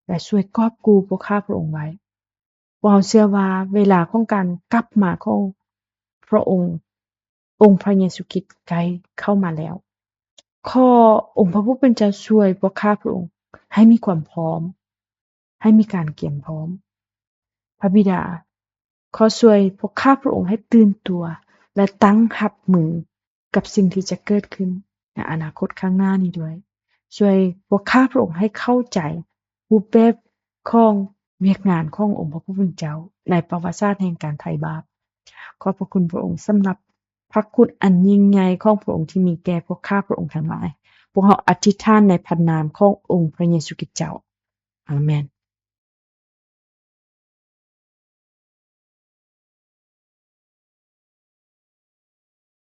ແລະ ຊ່ວຍກອບກູ້ພວກຂ້າພະອົງໄວ້. ພວກເຮົາເຊື່ອວ່າເວລາຂອງການກັບມາຂອງພະອົງ, ອົງພະເຢຊູຄຣິດໃກ້ເຂົ້າມາແລ້ວ. ຂໍອົງພະຜູ້ເປັນເຈົ້າຊ່ວຍພວກຂ້າພະອົງໃຫ້ມີຄວາມພ້ອມ, ໃຫ້ມີການກຽມພ້ອມ. ພະບິດາ, ຂໍຊ່ວຍພວກຂ້າພະອົງໃຫ້ຕື່ນຕົວ ແລະ ຕັ້ງຮັບມືກັບສິ່ງທີ່ຈະເກີດຂຶ້ນໃນອະນາຄົດຂ້າງໜ້ານີ້ດ້ວຍ. ຊ່ວຍພວກຂ້າພະອົງໃຫ້ເຂົ້າໃຈຮູບແບບຂອງວຽກງານຂອງອົງພະຜູ້ເປັນເຈົ້າໃນປະຫວັດສາດແຫ່ງການໄຖ່ບາບ. ຂອບພະຄຸນພະອົງສຳລັບພະຄຸນອັນຍິ່ງໃຫຍ່ຂອງພະອົງທີ່ມີແກ່ພວກຂ້າພະອົງທັງຫຼາຍ. ພວກເຮົາອະທິຖານໃນພະນາມຂອງອົງພະເຢຊູຄຣິດເຈົ້າ. ອາເມນ.